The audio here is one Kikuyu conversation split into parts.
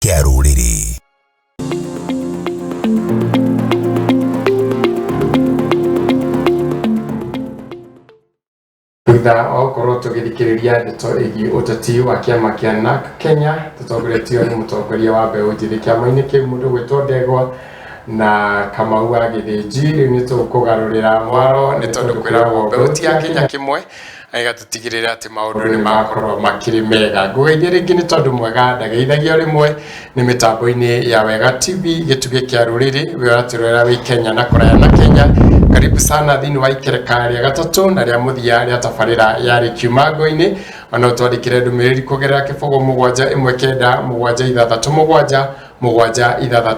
Kĩa rũrĩrĩ. Thutha wa gũkorwo tũgĩthikĩrĩria ndeto ĩgiĩ ũteti wa kĩama kĩa NARC Kenya, tũtongoretio nĩ mũtongoria wa mbeũ njĩthĩ kĩama-inĩ kĩu, mũndũ gwĩtwo Ndegwa na Kamau wa Gĩthĩnji, rĩu nĩ tũkũgarũrĩra mwaro nĩ tondũ kwĩragwo mbeũ ti ya kĩnya kĩmwe, ĩgatũtigĩrĩra atĩ maũndũ nĩ makorwo makĩrĩ mega. Ngũgeithie rĩngĩ nĩ tondũ mwega ndageithagio rĩmwe nĩ mĩtambo-inĩ ya Wega TV, gĩtugĩ kĩa rũrĩrĩ, we ũratũrora wĩ Kenya na kũraya na Kenya. Karibu sana thĩinĩ wa ikereka rĩa gatatũ na rĩa mũthia rĩa tabarĩra ya Rĩkiuma Ngo-inĩ. Ona ũtwandĩkĩre ndũmĩrĩri kũgerera 0 7 1 9 7 6 7 7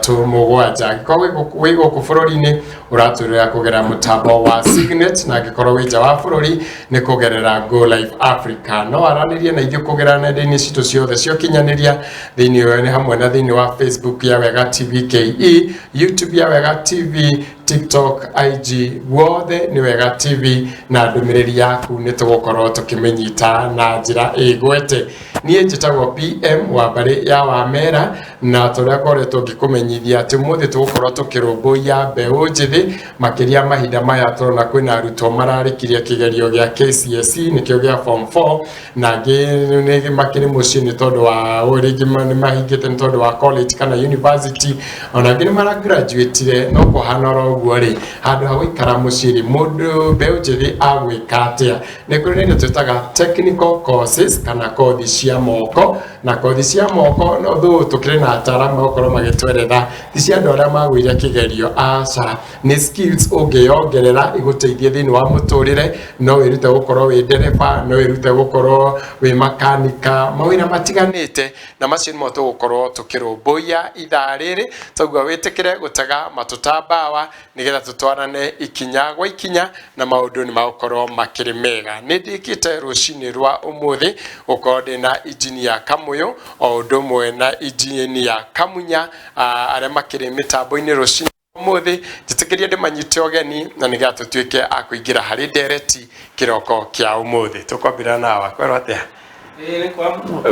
6 7. Angĩkorwo wĩ gũkũ bũrũri-inĩ, ũratũrora kũgerera mũtambo wa Signet, na angĩkorwo wĩ nja wa bũrũri nĩ kũgerera Go Live Africa. No aranĩrie na ithuĩ kũgerera nenda-inĩ citũ ciothe cia ũkinyanĩria, thĩinĩ wa nĩ hamwe na thĩinĩ wa Facebook ya Wega TV KE, YouTube ya Wega TV, TikTok, IG, guothe nĩ Wega TV, na ndũmĩrĩri yaku nĩ tũgũkorwo tũkĩmĩnyita na njĩra ĩgwete. Niĩ njĩtagwo PM wa mbarĩ ya Wamera, na tũrĩa ngoretwo ngĩkũmenyithia atĩ ũmũthĩ tũgũkorwo tũkĩrũmbũiya mbeũ njĩthĩ, makĩria mahinda maya tũrona kwĩna arutwo mararĩkirie kĩgerio gĩa KCSE, nĩkĩo gĩa form 4, na angĩ nĩ makĩrĩ mũciĩ nĩ tondũ wa rĩngĩ nĩ mahingĩte nĩ tondũ wa college kana university, ona angĩ nĩ maragraduatire. No kũhana oro ũguo rĩ, handũ ha gũikara mũciĩ rĩ, mũndũ mbeũ njĩthĩ agwĩka atĩa? Nĩ kũrĩ na indo twĩtaga technical courses kana kothi cia moko, na kothi cia moko no thũ tũkĩrĩ na ataaramu magũkorwo magĩtweretha, ti cia andũ arĩa magũire kĩgerio, aca, nĩ skills ũngĩyongerera igũteithie thĩinĩ wa mũtũrĩre. No wĩrute gũkorwo wĩ ndereba, no wĩrute gũkorwo wĩ makanika, mawĩra matiganĩte, na macio nĩmo tũgũkorwo tũkĩrũmbũiya ithaa rĩrĩ. Toguo wĩtĩkĩre gũtega matũ ta mbawa nĩgetha tũtwarane ikinya gwa ikinya, na maũndũ nĩ magũkorwo makĩrĩ mega. Nĩ ndĩkĩte rũcinĩ rwa ũmũthĩ gũkorwo ndĩna injinia Kamũyũ o ũndũ ũmwe na injinia Kamunya, arĩa makĩrĩ mĩtambo-inĩ rũcinĩ ũmũthĩ. Njĩtĩkĩrie ndĩmanyite ũgeni na nĩgetha tũtuĩke a kũingĩra harĩ ndereti kĩroko kĩa ũmũthĩ. Tũkwambĩrĩra nawa kwerwo atĩa?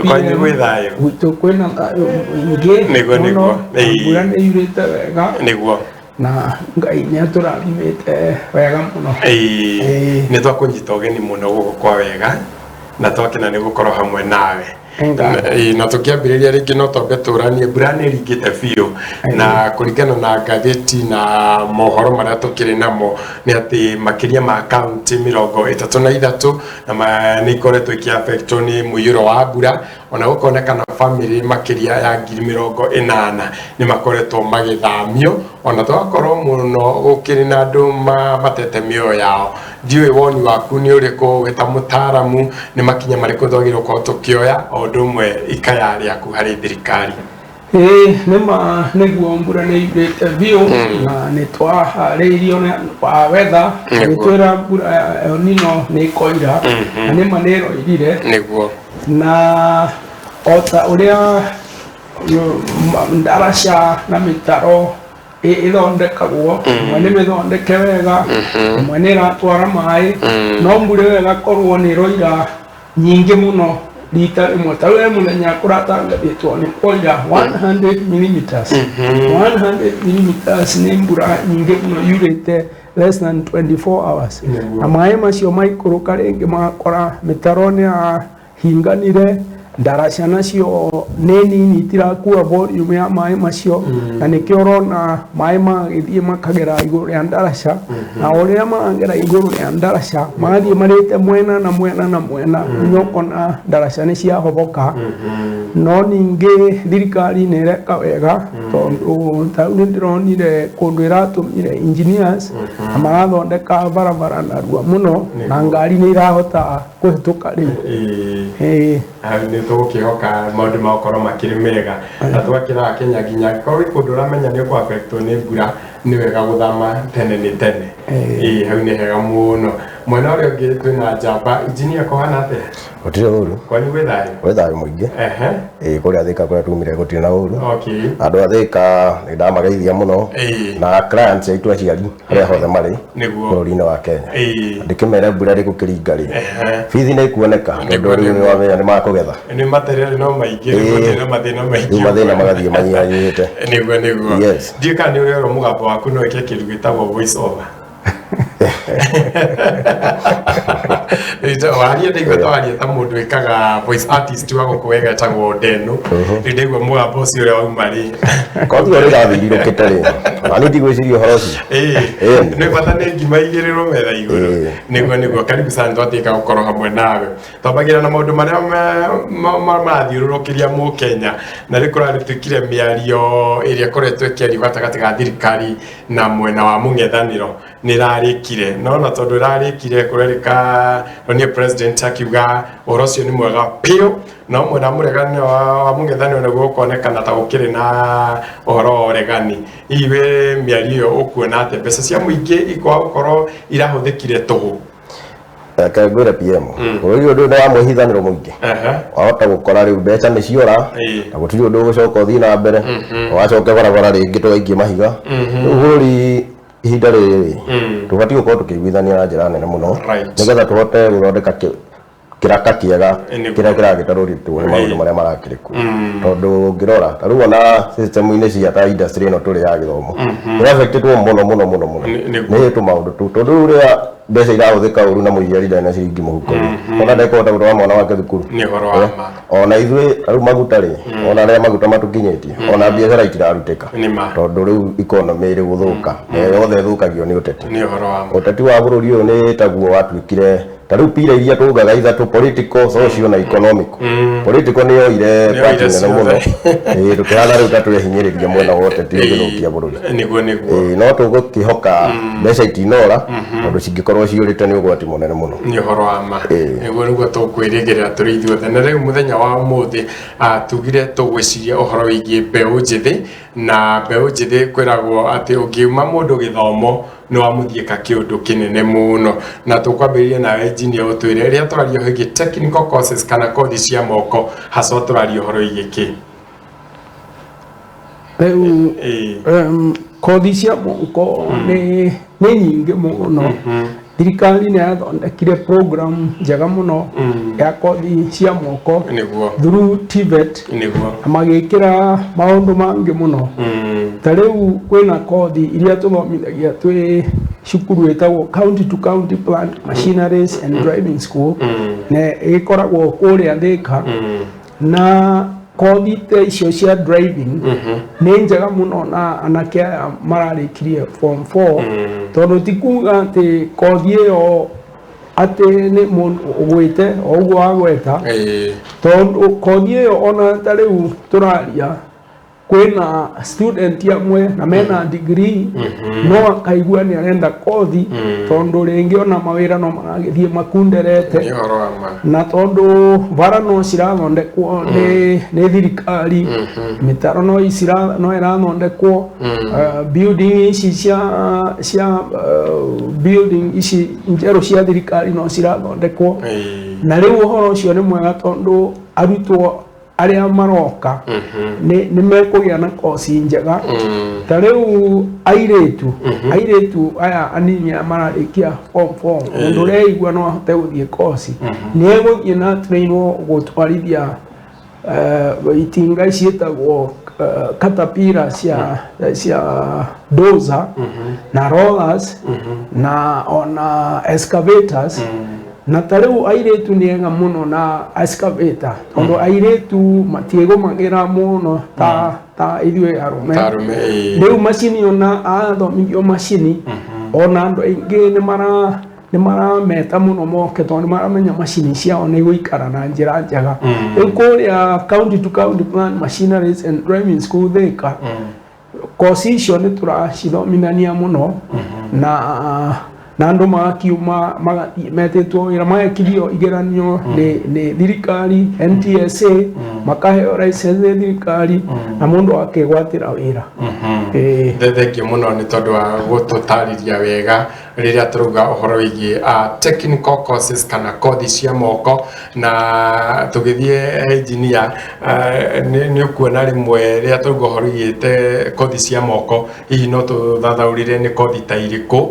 Kwanyu gwĩ thayũ? Gwitũ kwĩna thayũ mũingĩ Nĩguo, mũno, nĩguo. na mbura nĩ yurĩte wega na Ngai nĩ atũrathimĩte wega mũno. Ĩĩ. Nĩ twakũnyita ũgeni mũno gũkũ kwa Wega, na twakena nĩ gũkorwo hamwe nawe. Nĩ Na tũkĩambĩrĩria rĩngĩ no twambe tũranie, mbura nĩ ĩringĩte biũ, na kũringana na ngathĩti na mohoro marĩa tũkĩrĩ namo nĩ atĩ makĩria ma kaunti 33 na nĩ ikoretwo ikĩaffectwo nĩ mũiyũro wa mbura, ona gũkonekana bamĩrĩ makĩria ya 80,000 nĩ makoretwo magĩthamio, ona tũgakorwo mũno gũkĩrĩ na andũ matete mĩoyo yao. Ndiũĩ woni waku nĩ ũrĩkũ wĩ ta mũtaaramu, nĩ makinya marĩkũ twagĩrĩirwo gũkorwo tũkĩoya, o ũndũ ũmwe ikaya rĩaku harĩ thirikari? Ĩĩ, nĩma nĩguo, mbura nĩ yurĩte biũ na nĩ twaharĩirio nĩ wa weather, agĩtwĩra mbura ya El Nino nĩ ĩkoira, na nĩma nĩ ĩroirire. Na o ta ũrĩa ndaraca na mĩtaro ĩthondekagwo, ĩmwe nĩ mĩthondeke wega, ĩmwe nĩ ĩratwara maĩ, no mbura ĩyo ĩgakorwo nĩ ĩroira nyingĩ mũno rita rĩmwe. Ta rĩu he mũthenya kũratangathĩtwo nĩ kwoira 100 millimeters. 100 millimeters nĩ mbura nyingĩ mũno yurĩte less than 24 hours, na maĩ macio maikũrũka rĩngĩ magakora mĩtaro nĩ yahinganire, ndaraca nacio nĩ nini, itirakua volume ya maĩ macio, na nĩkĩo ũrona maĩ magĩthiĩ makagera igũrũ rĩa ndaraca, na o rĩrĩa maragera igũrũ rĩa ndaraca magathiĩ marĩte mwena na mwena na mwena nginya ũkona ndaraca nĩ ciahoboka. No ningĩ thirikari nĩ ĩreka wega, tondũ ta rĩu nĩ ndĩronire kũndũ ĩratũmire engineers na marathondeka barabara narua mũno, na ngari nĩ irahota kũhĩtũka rĩu. Ĩĩ. Hau nĩ tũgũkĩhoka maũndũ magũkorwo makĩrĩ mega, na twakĩra Kenya nginya angĩkorwo wĩ kũndũ ũramenya nĩ ũkũ affectwo nĩ mbura, nĩ wega gũthama tene nĩ tene. Ĩĩ, hau nĩ hega mũno. Mwena ũrĩa ũngĩ twĩna njamba injinia kũhana atĩa? Gũtirĩ ũru. Kwanyu gwĩ thayũ? Gwĩ thayũ mũingĩ. Ehe. Ĩĩ kũrĩa Thĩka kũrĩa tumire gũtirĩ na ũru. Okay. Andũ a Thĩka nĩ ndamageithia mũno. Ĩĩ. Na clients aitũ aciari harĩa hothe marĩ Nĩguo. bũrũri-inĩ wa Kenya. Ĩĩ. Ndĩkĩmere mbura rĩgũkĩringa rĩ. Ehe. Bithi nĩ ikuoneka tondũ rĩu nĩ wamenya nĩ makũgetha. Nĩ materere no maingĩ, Ĩĩ. gũtirĩ na mathĩna maingĩ. Rĩu mathĩna magathiĩ manyihanyihĩte. Nĩguo nĩguo. Yes. Ndiũĩ kana nĩ ũrĩ mũgambo waku no ĩke kĩndũ gĩtagwo voice over. Waria ndaigua ta waria ta mũndũ wĩkaga voice artist wa gũkũ wega etagwo Ndenu. Rĩu ndaigua mũgambo ũcio ũrĩa wauma rĩ. Kothi ũrĩa ĩrathirirũkĩte rĩ. Na niĩ ndigwĩciria ũhoro ũcio. Ĩĩ. Ĩĩ. Nĩ bata nĩ ngima igĩrĩrwo metha igũrũ. Ĩĩ. Nĩguo nĩguo, karibu sana, twatĩka gũkorwo hamwe nawe. Twambagĩra na maũndũ marĩa marathiũrũrũkĩria mũkenya, na rĩu kũrarĩtuĩkire mĩario ĩrĩa ĩkoretwo ĩkĩario gatagatĩ ga thirikari na mwena wa mũng'ethanĩro nĩ ĩrarĩkire, no na tondũ ĩrarĩkire kũrerĩka nĩ president akiuga ũhoro ũcio nĩ mwega piũ, no mwena mũregani wa mũng'ethanĩro nĩguo ũkonekana ta gũkĩrĩ na ũhoro wa ũregani. Hihi we mĩario ĩyo ũkuona atĩa? Mbeca cia mũingĩ ikwaga gũkorwo irahũthĩkire tũhũ? Reke ngwĩre PM, bũrũri ũyũ ndũrĩ wa mwĩhithanĩro mũingĩ. Ehe. Wahota gũkora rĩu mbeca nĩ ciora Ĩĩ. na gũtirĩ ũndũ ũgũcoka ũthiĩ na mbere, wacoke barabara rĩngĩ tũgaikie mahiga. Rĩu bũrũri ihinda rĩrĩ tũbatiĩ gũkorwo tũkĩiguithania na njĩra nene mũno nĩgetha tũhote gũthondeka kĩraka kĩega Nĩguo. kĩrĩa kĩragĩtarũrĩtwo nĩ maũndũ marĩa marakĩrĩ kuo, tondũ ũngĩrora ta rĩu ona system-inĩ cia ta industry ĩno tũrĩ ya gĩthomo nĩ affectedwo mũno mũno mũno mũno Nĩguo. nĩ tũmaũndũ tũu, tondũ rĩu rĩrĩa mbeca irahũthĩka ũru na mũciari ndarĩ na ciringi mũhuko rĩ, ona ndekũhota gũtwara mwana wake thukuru. Nĩ ũhoro wa ma. Ona ithuĩ rĩu maguta rĩ, ona arĩa maguta matũkinyĩtie, ona biacara itirarutĩka Nĩ ma. tondũ rĩu economy ĩrĩ gũthũka na yothe ĩthũkagio nĩ ũteti. Nĩ ũhoro wa ma. Ũteti wa bũrũri ũyũ nĩ taguo watuĩkire ta rĩu pira iria tũngaga ithatũ, political, social na economic. Political nĩ yoire Nĩyoire part nene mũno. ciothe. Ĩĩ, tũkĩhana rĩu ta twehinyĩrĩria mwena wa ũteti ũgĩthũkia bũrũri. Nĩguo nĩguo. Ĩĩ, no tũgũkĩhoka mbeca itinora, tondũ cingĩkorwo ciũrĩte nĩ ũgwati mũnene mũno. Nĩ ũhoro wa ma. Ĩĩ. Nĩguo nĩguo tũkwĩrĩgĩrĩra tũrĩ ithuothe. Na rĩu mũthenya wa ũmũthĩ tugire tũgwĩciria ũhoro wĩgiĩ mbeũ njĩthĩ, na mbeũ njĩthĩ kwĩragwo atĩ ũngiuma mũndũ gĩthomo nĩ wamũthiĩka kĩũndũ kĩnene mũno, na tũkwambĩrĩria nawe engineer ũtwĩre rĩrĩa tũraria wĩgiĩ technical courses kana kothi cia moko haswa tũraria ũhoro wĩgiĩ kĩ? Rĩu Ĩĩ. Kothi cia moko nĩ nyingĩ mũno. Thirikari nĩ yathondekire program njega mũno ya kothi cia moko Nĩguo. through TVET Nĩguo. na magĩkĩra maũndũ mangĩ mũno. Ta rĩu kwĩna kothi iria tũthomithagia twĩ cukuru ĩtagwo County to County Plant Machineries and Driving School, na ĩgĩkoragwo kũrĩa Thĩka, na kothi ta icio cia driving nĩ njega mũno na anake aya mararĩkirie form 4, tondũ ti kuga atĩ kothi ĩyo atĩ nĩ mũndũ ũgwĩte o ũguo wagweta, Ĩĩ. tondũ kothi ĩyo ona ta rĩu tũraria kwĩna student amwe na mena degree no akaigua nĩ arenda kothi, tondũ rĩngĩ ona mawĩra no maragĩthiĩ makunderete. Nĩ ũhoro wa ma. Na tondũ bara no cirathondekwo nĩ thirikari, mĩtaro no no ĩrathondekwo, building ici cia building ici njerũ cia thirikari no cirathondekwo. Ĩĩ. Na rĩu ũhoro ũcio nĩ mwega tondũ arutwo arĩa maroka nĩ mekũgĩa na koci njega. Ta rĩu airĩtu aya anini aya mararĩkia form 4, mũndũ ũreigua no ahote gũthiĩ koci nĩ egũthiĩ na trainwo gũtwarithia itinga ciĩtagwo caterpillar cia dozer na rollers na ona excavators. Na ta rĩu airĩtu nĩ ega mũno na excavator, tondũ airĩtu matiĩgũmagĩra mũno ta ithuĩ arũme. Ta arũme, ĩĩ. Rĩu macini ona athomithio macini, ona andũ aingĩ nĩ marameta mũno moke, tondũ nĩ maramenya macini ciao nĩ igũikara na njĩra njega. Rĩu kũrĩa County to County Plant Machineries and Driving School Thĩka, koci icio nĩ tũracithomithania mũno na andũ magakiuma magathiĩ metĩtwo wĩra, magekithio igeranio nĩ thirikari NTSA, makaheo license nĩ thirikari na mũndũ akĩgwatĩra wĩra. Ĩĩ. Thengiũ mũno nĩ tondũ wa gũtũtarĩria wega. Rĩrĩa tũrauga ũhoro wĩgiĩ technical courses kana kothi cia moko, na tũgĩthiĩ engineer, nĩ ũkuona rĩmwe rĩrĩa tũrauga ũhoro wĩgiĩ kothi cia moko, hihi no tũthathaũrĩre nĩ kothi ta irĩkũ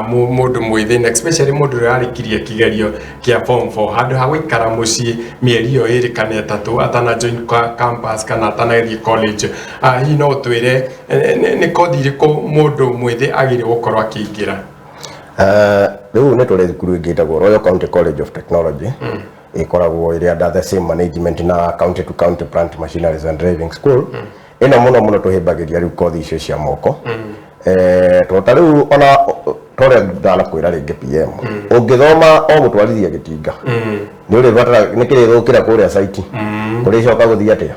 mũndũ mwĩthĩ, na especially mũndũ ũrĩa warĩkirie kĩgerio kĩa form 4, handũ ha gũikara mũciĩ mĩeri ĩyo 2 kana 3 atana join campus kana atanathiĩ college, hihi no ũtwĩre nĩ kothi irĩkũ mũndũ mwĩthĩ agĩrĩirwo gũkorwo akĩingĩra? Rĩu nĩ tũrĩ thukuru ĩngĩ ĩtagwo Royal County College of Technology, ĩkoragwo ĩrĩ under the same management na County to County Plant Machineries and Driving School. Ĩno mũno mũno tũhĩmbagĩria rĩu kothi icio cia moko. Tondũ ta rĩu ona torĩa ndanakwĩra rĩngĩ PM, ũngĩthoma o gũtwarithia gĩtinga, nĩ ũrĩbatara nĩ kĩrĩthũkĩra kũrĩa site, kũrĩcoka gũthiĩ atĩa?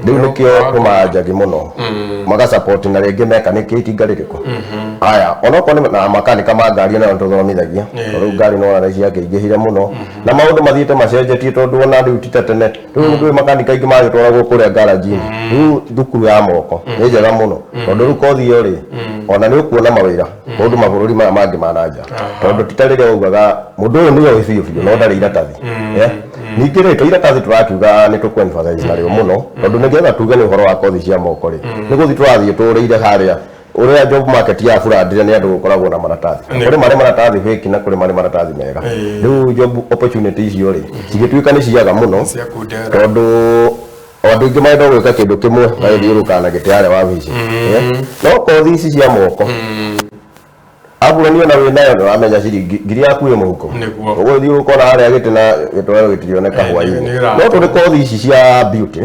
Rĩu nĩkĩo tũmanjagi mũno magasupport na rĩngĩ meka nĩkĩ itinga rĩrĩkũ aya, onokorwo nĩ na makanika ma ngari, onayo nĩtũthomithagia, tondũ rĩu ngari nĩwona nĩ ciakĩingĩhire mũno na maũndũ mathiĩte macenjetie, tondũ ona rĩu ti ta tene. Rĩu kwĩ makanika aingĩ magĩtwaragwo kũrĩa garage-inĩ. Rĩu thukuru ya moko nĩ njega mũno, tondũ rĩu kothi ĩyo rĩ, ona nĩ ũkuona mawĩra kũndũ mabũrũri maya mangĩ ma na nja, tondũ ti ta rĩrĩa waugaga mũndũ ũyũ nĩoĩ biũ biũ no ndarĩ iratathi. Ningĩ rĩ, to iratathi tũrakiuga nĩ tũkũ emphasize narĩo mũno, tondũ nĩgetha tuge nĩ ũhoro wa kothi cia moko rĩ, nĩ gũthiĩ tũrathiĩ tũrĩire harĩa ũrĩa job market ya burandire nĩ andũ gũkoragwo na maratathi. Kũrĩ marĩ maratathi fake na kũrĩ marĩ maratathi mega. Rĩu job opportunity icio rĩ, cigĩtuĩka nĩ ciaga mũno, cia kundera, tondũ o andũ aingĩ marenda gwĩka kĩndũ kĩmwe, magĩthiũrũrũka na gĩtĩ harĩa wabici. No kothi ici cia moko, aburani ona wĩnayo nĩ ũramenya ciringi ngiri yaku ĩ mũhuko. Nĩguo. Ũgũthiĩ ũkona harĩa gĩtĩ na gĩtwaro gĩtirioneka hwainĩ. Nĩ ũra- No tũrĩ kothi ici cia beauty.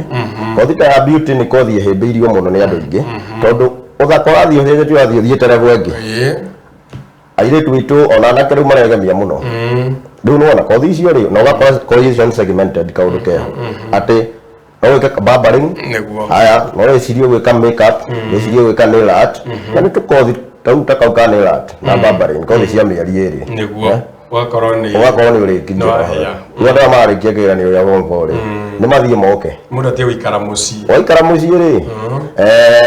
Kothi ta ya beauty nĩ kothi ĩhĩmbĩirio mũno nĩ andũ aingĩ, tondũ ũthaka ũrathiĩ ũcenjetie, ũrathiĩ ũthiĩte level ĩngĩ. Airĩtu aitũ ona anake rĩu maregemia mũno. Rĩu nĩwona kothi icio rĩ, na ũgakora kothi icio nĩ segmented, kaũndũ keho atĩ no wĩke barbering. Nĩguo. Haya, no wĩcirie gwĩka makeup, wĩcirie gwĩka nail art, na nĩ tũkothi tau ta kau ka nail art na barbering, kothi cia mĩeri 2. Nĩguo, ũgakorwo nĩ Ũgakorwo nĩ ũrĩkirie. Nĩ wahĩa. Rĩu andũ aya marĩkia kĩgeranio gĩa form 4 rĩ, nĩ mathiĩ moke. Mũndũ atige gũikara mũciĩ. Waikara mũciĩ rĩ,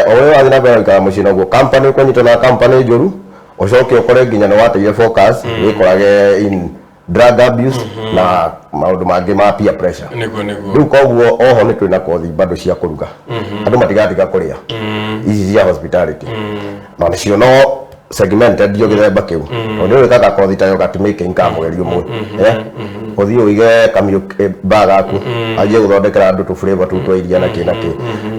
o ũrĩa ũrathiĩ na mbere gũikara mũciĩ, noguo company ũkũnyitwo na company njũru, ũcoke ũkore nginya nĩ wateire focus, wĩkorage in drug abuse na maũndũ mangĩ ma peer pressure. Nĩguo nĩguo. Rĩu koguo oho nĩ twĩna kothi bado cia kũruga, andũ matigatiga kũrĩa, ici cia hospitality, na nĩcio no segmented ndio gĩthemba kĩu, tondũ nĩ wĩkaga kothi ta yogurt making ka mweri 1, ũthiĩ ũige kamũ bar gaku, anjie gũthondekera andũ tũ flavor tũu twa iria na kĩ na kĩ,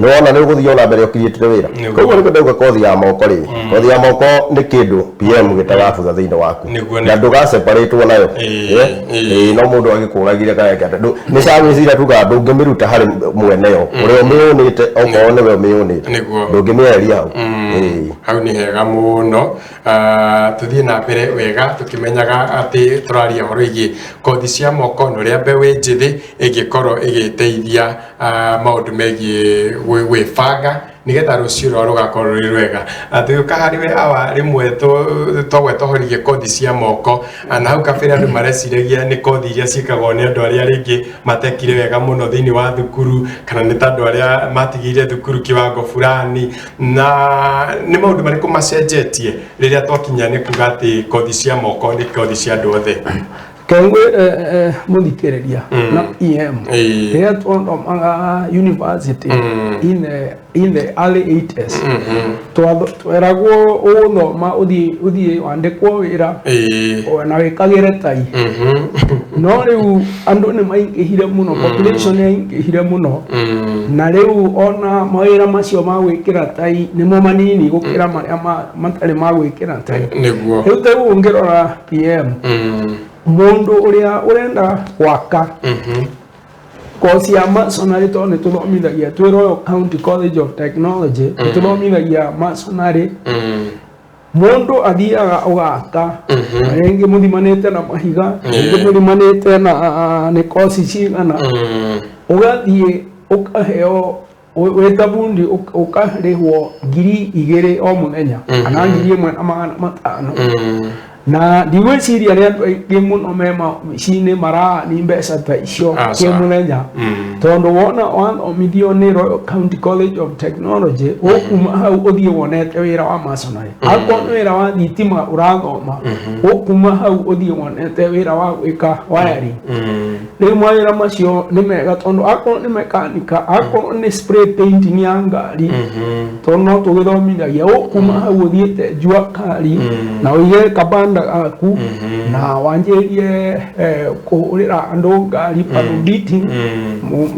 nĩ wona nĩ ũgũthiĩ ona mbere ũkiriĩtire wĩra. Koguo nĩkĩo ndauga kothi ya moko rĩ, kothi ya moko nĩ kĩndũ PM gĩtagabutha thĩinĩ waku na ndũgaseparatwo nayo. Ĩĩ, no mũndũ agĩkũragire kana eke atĩa, nĩ service iria tugaga ndũngĩmĩruta harĩ mweneyo ũrĩa ũmĩũnĩte, okorwo nĩwe ũmĩũnĩte. Ndũngĩmĩeheria hau. Ĩĩ. Hau nĩ hega mũno. Tũthiĩ na mbere wega tũkĩmenyaga atĩ tũraria ũhoro wĩgiĩ kothi cia moko na ũrĩa mbeũ njĩthĩ ĩngĩkorwo ĩgĩteithia maũndũ megiĩ gwĩbanga nĩgetha rũciũ rwao rũgakorwo rwĩ rwega. Tũgĩũka harĩ we awa, rĩmwe twagweta ũhoro wĩgiĩ kothi cia moko, na hau kabere andũ mareciragia nĩ kothi iria ciĩkagwo nĩ andũ arĩa rĩngĩ matekire wega mũno thĩinĩ wa thukuru, kana nĩ ta andũ arĩa matigĩire thukuru kiwango fulani. Na nĩ maũndũ marĩkũ macenjetie rĩrĩa twakinya nĩ kuga atĩ kothi cia moko nĩ kothi cia andũ othe? Kengwĩre mũthikĩrĩria na PM, rĩrĩa twathomaga university in the early 80s, tweragwo ũgũthoma ũthiĩ wandĩkwo wĩra na wĩkagĩre tai. No rĩu andũ nĩ maingĩhire mũno, population nĩ yaingĩhire mũno, na rĩu ona mawĩra macio ma gwĩkĩra tai nĩmo manini gũkĩra marĩa matarĩ ma gwĩkĩra tai. Rĩu ta rĩu ũngĩrora PM, mũndũ ũrĩa ũrenda gwaka, kosi ya masonry, tondũ nĩ tũthomithagia twĩ Royal County College of Technology, nĩ tũthomithagia masonry. Mũndũ athiaga ũgaka, na rĩngĩ mũthimanĩte na mahiga, rĩngĩ mũthimanĩte na nĩ kosi cigana, ũgathiĩ ũkaheo wĩ ta bundi, ũkarĩhwo 2,000 o mũthenya kana 1,500. Na ndigwĩciria nĩ andũ aingĩ mũno me maobici-inĩ marani mbeca ta icio Aca. kĩmũthenya, tondũ wona wathomithio nĩ Royal County College of Technology, ũkuma hau ũthiĩ wonete wĩra wa masonry, akorwo nĩ wĩra wa thitima ũrathoma, ũkuma hau ũthiĩ wonete wĩra wa gwĩka wiring. Rĩu mawĩra macio nĩ mega, tondũ akorwo nĩ mekanika, akorwo nĩ spray painting ya ngari, tondũ no tũgĩthomithagia, ũkuma hau ũthiĩte jua kari na ũige kabanda gaku na wanjĩrie kũhũrĩra andũ ngari panel beating,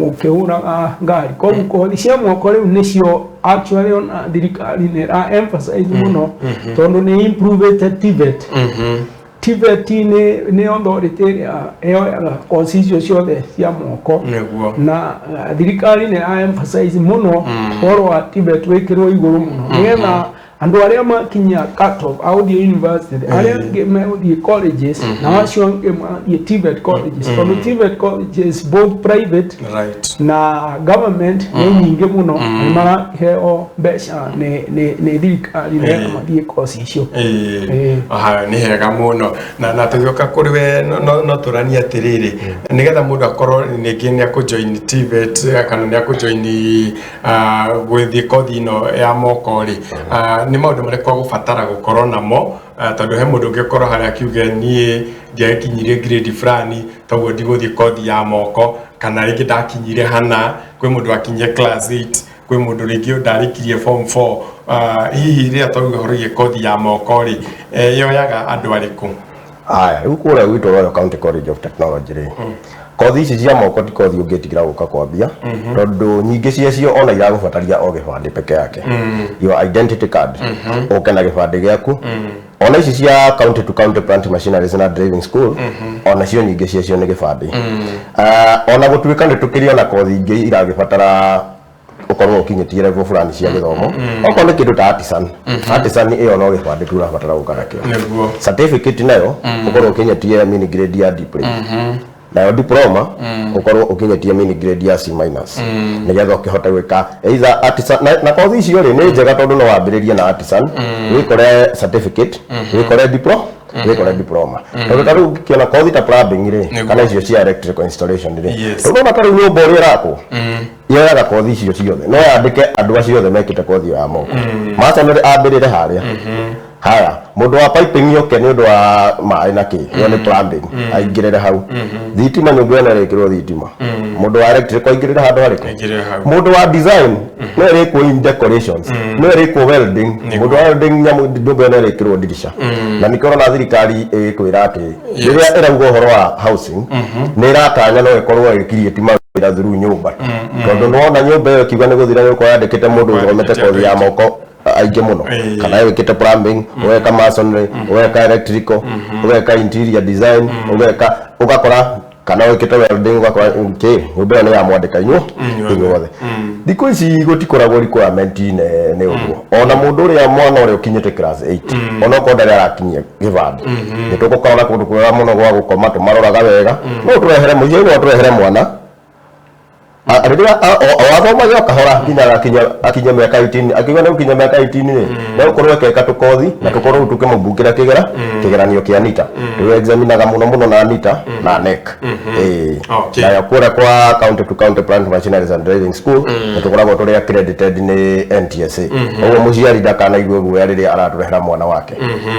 mũkĩhũraga ngari. Koguo kothi cia moko rĩu nĩcio actually ona thirikari nĩ ĩra emphasize mũno, tondũ nĩ improvete TVET. TVET nĩ authority ĩrĩa ĩyoyaga kosi icio ciothe cia moko. Na thirikari nĩ ĩra emphasize mũno ũhoro wa TVET wĩkĩrwo igũrũ mũno, nĩgetha andũ arĩa makinya cut off a gũthiĩ university, arĩa angĩ megũthiĩ colleges, na acio angĩ mathiĩ TVET colleges, tondũ TVET colleges, both private na government, nĩ nyingĩ mũno na nĩ marakĩheo mbeca nĩ thirikari nĩgetha mathiĩ kosi icio. Aha, nĩ hega mũno. Na tũgĩũka kũrĩ we, no tũranie atĩrĩrĩ, nĩgetha mũndũ akorwo ningĩ nĩ akũjoin TVET kana nĩ akũjoin gwĩthiĩ kothi ĩno ya moko rĩ, nĩ maũndũ marĩkũ agũbatara gũkorwo namo? Tondũ he mũndũ ũngĩkorwo harĩa akiuge, "Niĩ ndiagĩkinyirie grade fulani, toguo ndigũthiĩ kothi ya moko," kana rĩngĩ ndakinyire hana. Kwĩ mũndũ akinyie class 8, kwĩ mũndũ rĩngĩ ndarĩkirie form 4. Hihi rĩrĩa twauga ũhoro wĩgiĩ kothi ya moko rĩ, yoyaga andũ arĩkũ? Aya, rĩu kũrĩa gwitũ Royal County College of Technology rĩ, kothi ici cia moko ti kothi ũngĩtigĩra gũka kwambia, tondũ nyingĩ ciacio ona iragũbataria o gĩbandĩ peke yake, your identity card, ũke na gĩbandĩ gĩaku. Ona ici cia county to county plant machineries na driving school, ona cio nyingĩ ciacio nĩ gĩbandĩ. Ona gũtuĩka nĩ tũkĩrĩ ona kothi ingĩ iragĩbatara ũkorwo ũkinyĩtie level fulani cia gĩthomo, okorwo nĩ kĩndũ ta artisan, artisan ĩyo no gĩbandĩ tu ũrabatara gũka nakĩo. Certificate nayo ũkorwo ũkinyĩtie mini grade ya D plus, nayo diploma ũkorwo ũkinyĩtie mini grade ya C minus, nĩgetha ũkĩhote gwĩka either artisan. Na kothi icio rĩ, nĩ njega tondũ no wambĩrĩrie na artisan, wĩkore certificate, wĩkore diploma, wĩkore diploma, tondũ ta rĩu ũngĩkĩona kothi ta plumbing rĩ, kana icio cia electrical installation rĩ, tondũ ona ta rĩu nyũmba ũrĩa ĩrakwo yoyaga kothi icio ciothe, no yandĩke andũ acio othe mekĩte kothi ĩyo ya moko. Masonry ambĩrĩre harĩa haya, mũndũ wa piping yoke nĩ ũndũ wa maĩ na kĩ, ĩyo nĩ plumbing, aingĩrĩre hau. Thitima, nyũmba ĩyo no ĩrĩkĩrwo thitima, mũndũ wa electrical aingĩrĩre handũ harĩkũ? Aingĩrĩre hau. Mũndũ wa design no ĩrĩkwo in decorations, no ĩrĩkwo welding, mũndũ wa welding nyamũ, nyũmba ĩyo no ĩrĩkĩrwo dirisha. Na nĩkĩo ũrona thirikari ĩgĩkwĩra atĩ rĩrĩa ĩrauga ũhoro wa housing, nĩ ĩratanya no ĩkorwo ĩgĩkiriĩti mawĩra through nyũmba, tondũ nĩwona nyũmba ĩyo ĩkiuga nĩ gũthira, nĩ gũkorwo yandĩkĩte mũndũ ũthomete kothi ya moko aingĩ mũno, kana wĩkĩte plumbing, ũgeka masonry, ũgeka electrical, ũgeka interior design, ũgeka ũgakora kana wĩkĩte welding, ũgakora kĩ nyũmba ĩyo nĩ ya mwandĩka inyuo inyuothe. Thikũ ici gũtikoragwo requirement nene ũguo. Ona mũndũ ũrĩa mwana ũrĩa ũkinyĩte class 8, ona okorwo ndarĩ arakinyia gĩbandĩ, nĩ tũgũkorwo na kũndũ kwega mũno gwa gũkoma, tũmaroraga wega. No tũrehere mũciari, no tũrehere mwana rĩrĩa o athomaga o kahora nginya agakinya akinye mĩaka 18. Akiuga nĩ gũkinya mĩaka 18 rĩ, no gũkorwo ekeka tũkothi na tũkorwo rĩu tũkĩmũbukĩra kĩgeranio kĩa NITA. Rĩu examinaga mũno mũno na NITA na NEC. Ĩĩ. Nayo kũrĩa kwa county to county plant machineries and driving school nĩ tũkoragwo tũrĩ accredited nĩ NTSA, ũguo mũciari ndakanaigue guoya rĩrĩa aratũrehera mwana wake.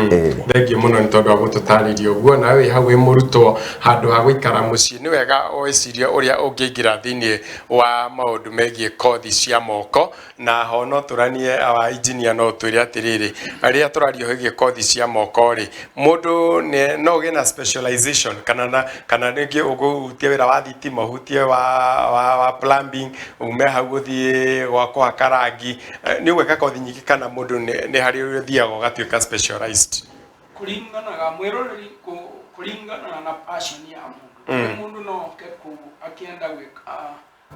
Ĩĩ. Thengiũ mũno nĩ tondũ wa gũtũtarĩria ũguo. Nawe wĩ hau wĩ mũrutwo, handũ ha gũikara mũciĩ, nĩ wega wĩcirie ũrĩa ũngĩingĩra thĩinĩ wa maũndũ megiĩ kothi cia moko. Na ho no tũranie awa engineer, no twĩre atĩrĩrĩ, rĩrĩa tũraria wĩgiĩ kothi cia moko rĩ, mũndũ no ũgĩe na specialization kana rĩngĩ ũkũhutia wĩra wa thitima, ũhutie wa plumbing, ume hau ũthiĩ gwa kũhaka rangi. Nĩ ũgwĩka kothi nyingĩ kana mũndũ nĩ harĩ ũthiaga ũgatuĩka specialized? Kũringanaga mwĩroreri, kũringanaga na passion ya mũndũ. Mũndũ no oke kũu akĩenda gwĩka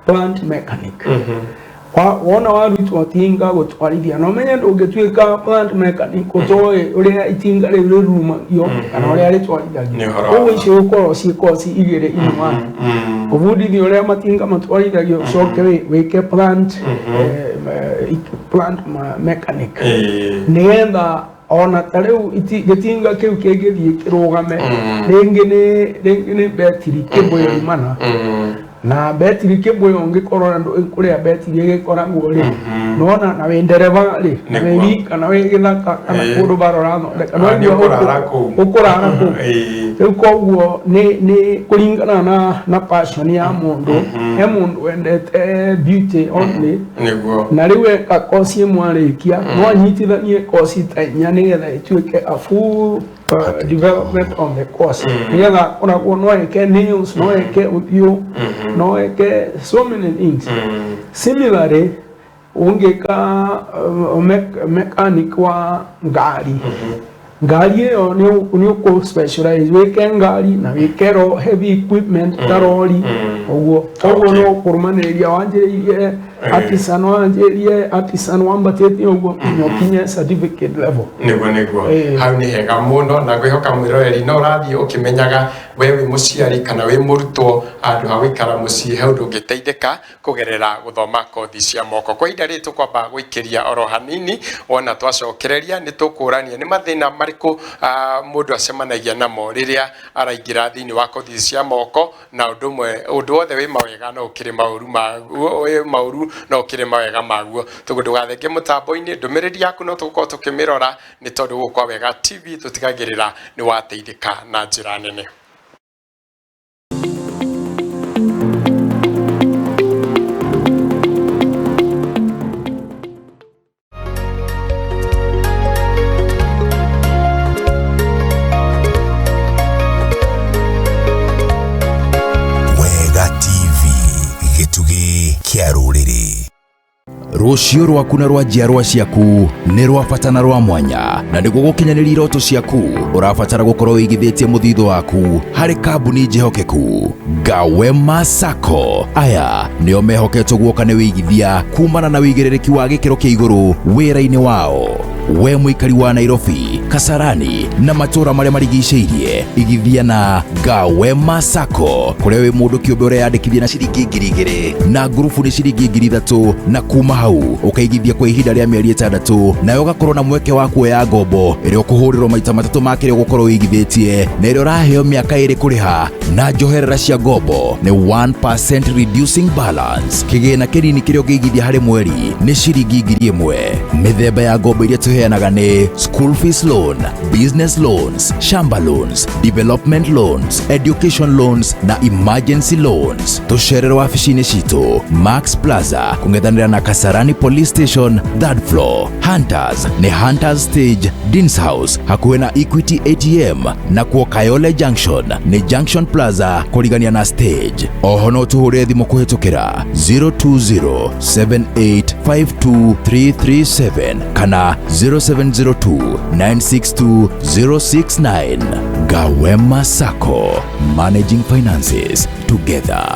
plant mechanic. Wona warutwo tinga gũtwarithia, na ũmenye ndũngĩtuĩka plant mechanic ũtoĩ ũrĩa itinga rĩu rĩrumagio kana ũrĩa Nĩ rĩtwarithagio. ũhoro wa Koguo ma. icio gũkorwo ciĩ koci igĩrĩ in one, ũbundithio ũrĩa matinga matwarithagio, ũcoke wĩke plant mechanic, nĩgetha Ona ta rĩu gĩtinga kĩu kĩngĩthiĩ kĩrũgame rĩngĩ nĩ betiri kĩbũyũ imana na betiri kĩbũyũ ũngĩkorwo na kũrĩa betiri ĩgĩkoragwo rĩ nona na wĩ ndereba rĩ na wĩ wika na wĩ gĩthaka kana kũndũ bara ũrathondeka no ũkũrara kũu ũkũrara kũu. Rĩu koguo nĩ kũringana na passion ya mũndũ. He mũndũ wendete beauty only na rĩu eka kosi ĩmwe arĩkia no anyitithanie kosi ta inya nĩgetha ĩtuĩke a full development on the course. Nĩgetha koragwo no eke nails, no eke ũthiũ, no eke so many things. Similarly ũngĩka mechanic wa ngari, ngari ĩyo nĩ ũkũ specialize wĩke ngari na wĩke heavy equipment ta rori ũguo. Koguo no kũrũmanĩrĩria wanjĩrĩirie artisan, wanjĩrĩrie artisan wambatĩtie ũguo nginya ũkinye certificate level. Nĩguo hau nĩ hega mũno na ngwĩhoka mwĩroreri no ũrathiĩ ũkĩmenyaga we wĩ mũciari kana wĩ mũrutwo handũ ha gũikara mũciĩ he ũndũ ũngĩteithĩka kũgerera gũthoma kothi cia moko. Kwa ihinda rĩrĩ tũkwamba gũikĩria oro hanini, wona twacokereria nĩ tũkũrania nĩ mathĩna marĩkũ mũndũ acemanagia namo rĩrĩa araingĩra thĩinĩ wa kothi cia moko, na ũndũ ũmwe ũndũ wothe wĩ mawega no ũkĩrĩ maũru maguo, wĩ maũru no ũkĩrĩ mawega maguo. Tũguo ndũgathenge mũtambo-inĩ, ndũmĩrĩri yaku no tũgũkorwo tũkĩmĩrora nĩ tondũ gũkũ kwa Wega TV tũtigagĩrĩra nĩ wateithĩka na njĩra nene. Wega TV, gĩtugĩ kĩa rũrĩrĩ. Rũciũ rwaku na rwa njiarwa ciaku nĩ rwa bata na rwa mwanya, na nĩguo gũkinyanĩria iroto ciaku ũrabatara gũkorwo wĩigithĩtie mũthithũ waku harĩ kambuni njĩhokeku. Gawema Sacco aya nĩo mehoketwo guoka nĩ wĩigithia kumana na wĩigĩrĩrĩki wa gĩkĩro kĩa igũrũ wĩra-inĩ wao. We mũikari wa Nairobi, Kasarani na matũũra marĩa marigicĩirie, igithia na Gawema Sacco kũrĩa wĩ mũndũ kĩũmbe ũreyandĩkithia na ciringi 2,000 na ngurubu nĩ ciringi 3,000 na kuma hau ũkaigithia kwa ihinda rĩa mĩeri 6 nawe ũgakorwo na mweke wa kuoya ngombo ĩrĩa ũkũhũrĩrwo maita 3 ma kĩrĩa ũgũkorwo wĩigithĩtie na ĩrĩa ũraheo mĩaka 2 kũrĩha na njoherera cia ngombo nĩ 1% reducing balance. Kĩgĩna kĩnini kĩrĩa ũngĩigithia harĩ mweri nĩ ciringi 1,000. Mĩthemba ya ngombo iria tũheanaga nĩ school fees loan, business loans, shamba loans, development loans, education loans na emergency loans. Tũcerere wabici-inĩ citũ Max Plaza kũng'ethanĩra na Kasarani Police Station 3rd floor. Hunters nĩ Hunters Stage, Dean's House hakuhĩ na Equity ATM, na kuo Kayole Junction nĩ Junction Plaza kũrigania na stage. Oho no tũhũre thimũ kũhĩtũkĩra 020785237 kana 0702962069. Gawema Sacco, managing finances together.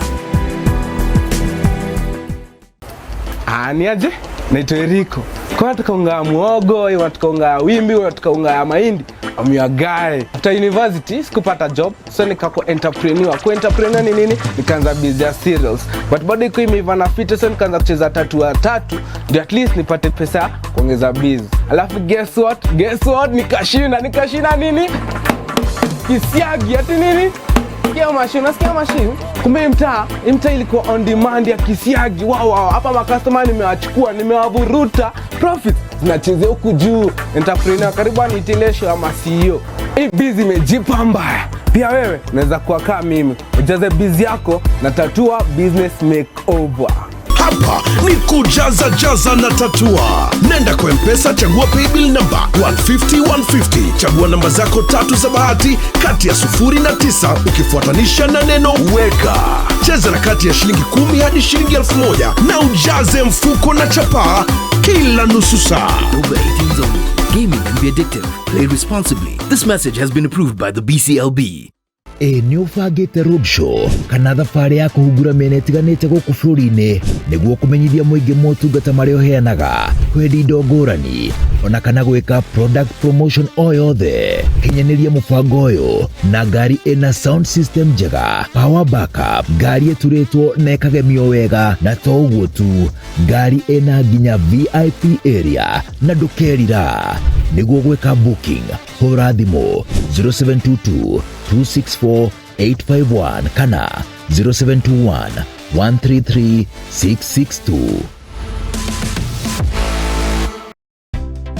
Niaje? Naitwa Eriko. Kwa nataka unga ya muogo, unataka unga ya wimbi, unataka unga ya mahindi. I'm your guy. After university sikupata job, so nikakuwa entrepreneur. Kwa entrepreneur ni nini? Nikaanza business ya cereals. But bado iko imeiva na fit, so nikaanza kucheza 3 wa 3 ndio at least nipate pesa kuongeza biz. Alafu guess what? Guess what? Nikashinda nini? Kisiagi ati nini? Sikia machine, nasikia machine. Kumbe mtaa ilikuwa on demand ya kisiagi. Wow, wow. Hapa makastoma nimewachukua, nimewavuruta. Profits zinachezea huku juu. Entrepreneur karibu aniitile show ama CEO. Hii biz imejipa mbaya. Pia wewe unaweza kuwa kama mimi. Ujaze biz yako na Tatua Business Makeover. Hapa ni kujaza jaza na Tatua. Nenda kwa M-Pesa, chagua paybill number 150 150. Chagua namba zako 3 za bahati kati ya 0 na 9 ukifuatanisha na neno weka. Cheza na kati ya shilingi 10 hadi shilingi 1,000 na ujaze mfuko na chapaa kila nusu saa. Over 18s only. Gaming can be addictive. Play responsibly. This message has been approved by the BCLB. Ĩ nĩ ũbangĩte roadshow kana thabarĩ ya kũhungura mĩena ĩtiganĩte gũkũ bũrũri-inĩ nĩguo kũmenyithia mũingĩ motungata marĩa ũheanaga, kwendia indo ngũrani ona kana gwĩka product promotion o yothe. Kinyanĩria mũbango ũyũ na ngari ĩna sound system njega, power backup, ngari ĩturĩtwo na ĩkagemio wega, na to ũguo tu, ngari ĩna nginya VIP area na ndũkerira. Nĩguo gwĩka booking hũra thimũ 0722 264 851 kana 0721 133 662.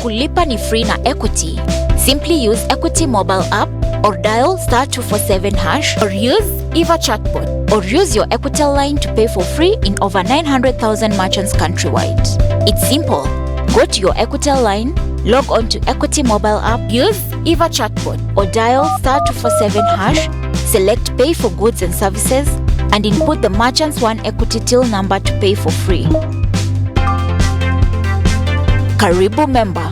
Kulipa ni free na Equity. Simply use Equity mobile app or dial *247# or use Eva chatbot or use your Equitel line to pay for free in over 900,000 merchants countrywide. It's simple. Go to your Equitel line, log on to Equity mobile app, use Eva chatbot or dial *247#, select pay for goods and services, and input the merchant's One Equity till number to pay for free. Karibu member.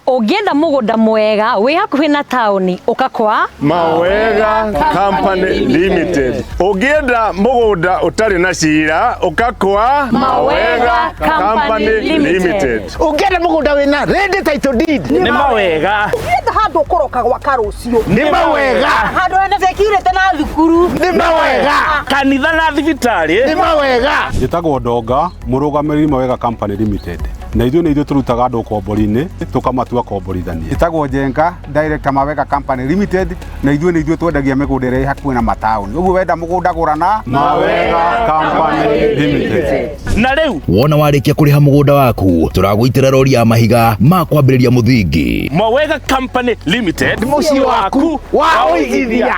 Ũngĩenda mũgũnda mwega wĩ hakuhĩ na taũni ũka kwa Mawega Company Limited. Ũngĩenda mũgũnda ũtarĩ na cira ũka kwa Mawega Company Limited. Ũngĩenda mũgũnda wĩna ready title deed nĩ Mawega. Ũngĩenda handũ ũkũroka gwaka rũciũ nĩ Mawega. Handũ hena security na thukuru nĩ Mawega. Kanitha na thibitarĩ nĩ Mawega. Njĩtagwo Ndonga, mũrũgamĩrĩri Mawega Company Limited. Na ithuĩ nĩ ithuĩ tũrutaga andũ ũkombori-inĩ tũkamatua komborithania. Njĩtagwo Njenga, director Mawega Company Limited, na ithuĩ nĩ ithuĩ twendagia mĩgũnda ĩrĩa ĩ hakuhĩ na mataũni. Ũguo wenda mũgũnda gũra na Mawega Company Limited. Na rĩu wona warĩkia kũrĩha mũgũnda waku tũragũitĩra rori ya mahiga ma kwambĩrĩria mũthingi. Mawega Company Limited, mũciĩ waku wa ũigithia.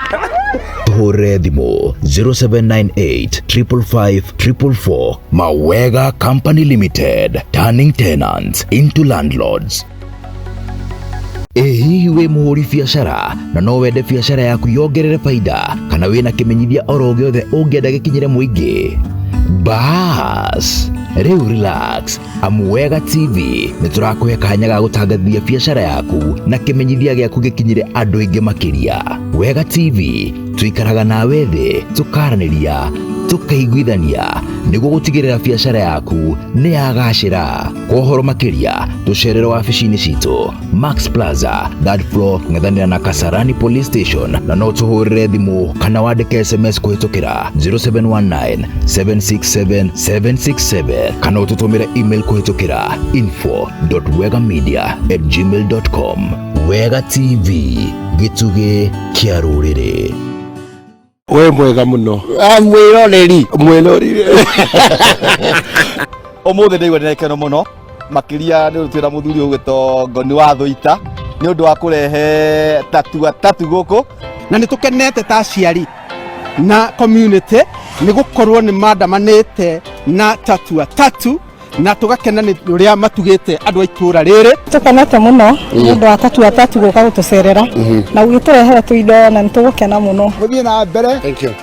Tũhũrĩre thimũ 0798 555 444. Mawega Company Limited, turning tenants into landlords. Ĩ hihi wĩ mũhũri biacara na no wende biacara yaku yongerere baida kana wĩna kĩmenyithia oro gĩothe ũngĩenda gĩkinyĩre mũingĩ? Bas, rĩu relax, amu Wega TV nĩ tũrakũhe kanya ga gũtangathia biacara yaku na kĩmenyithia gĩaku gĩkinyĩre andũ aingĩ makĩria. Wega TV tuikaraga nawe thĩ tũkaranĩria tũkaiguithania nĩguo gũtigĩrĩra biacara yaku nĩ yagacĩra. Kwa ũhoro makĩria tũcerere wabici-inĩ citũ Max Plaza third floor ng'ethanĩra na Kasarani Police Station, na no tũhũrĩre thimũ kana wandĩke SMS kũhĩtũkĩra 0719 767 767 kana ũtũtũmĩre email kũhĩtũkĩra info.wegamedia@gmail.com. Wega TV, gĩtugĩ kĩa rũrĩrĩ. We mwega muno. Mwĩroreri. Mwĩroreri. Ũmũthĩ ndaigua ndĩna gĩkeno mũno makĩria nĩ twĩna mũthuri ũgwĩtwo Ngoni wa Thũita nĩ ũndũ wa kũrehe tatua tatu gũkũ. Na nĩ tũkenete ta aciari na community nĩ gũkorwo nĩ mandamanĩte na tatua tatu na tũgakena nĩ ũrĩa matugĩte andũ a itũra rĩrĩ. Tũkenete mũno nĩ ũndũ wa tatua tatu gũka gũtũcerera na gũgĩtũrehera tũindo na nĩ tũgũkena mũno. Gũthiĩ na mbere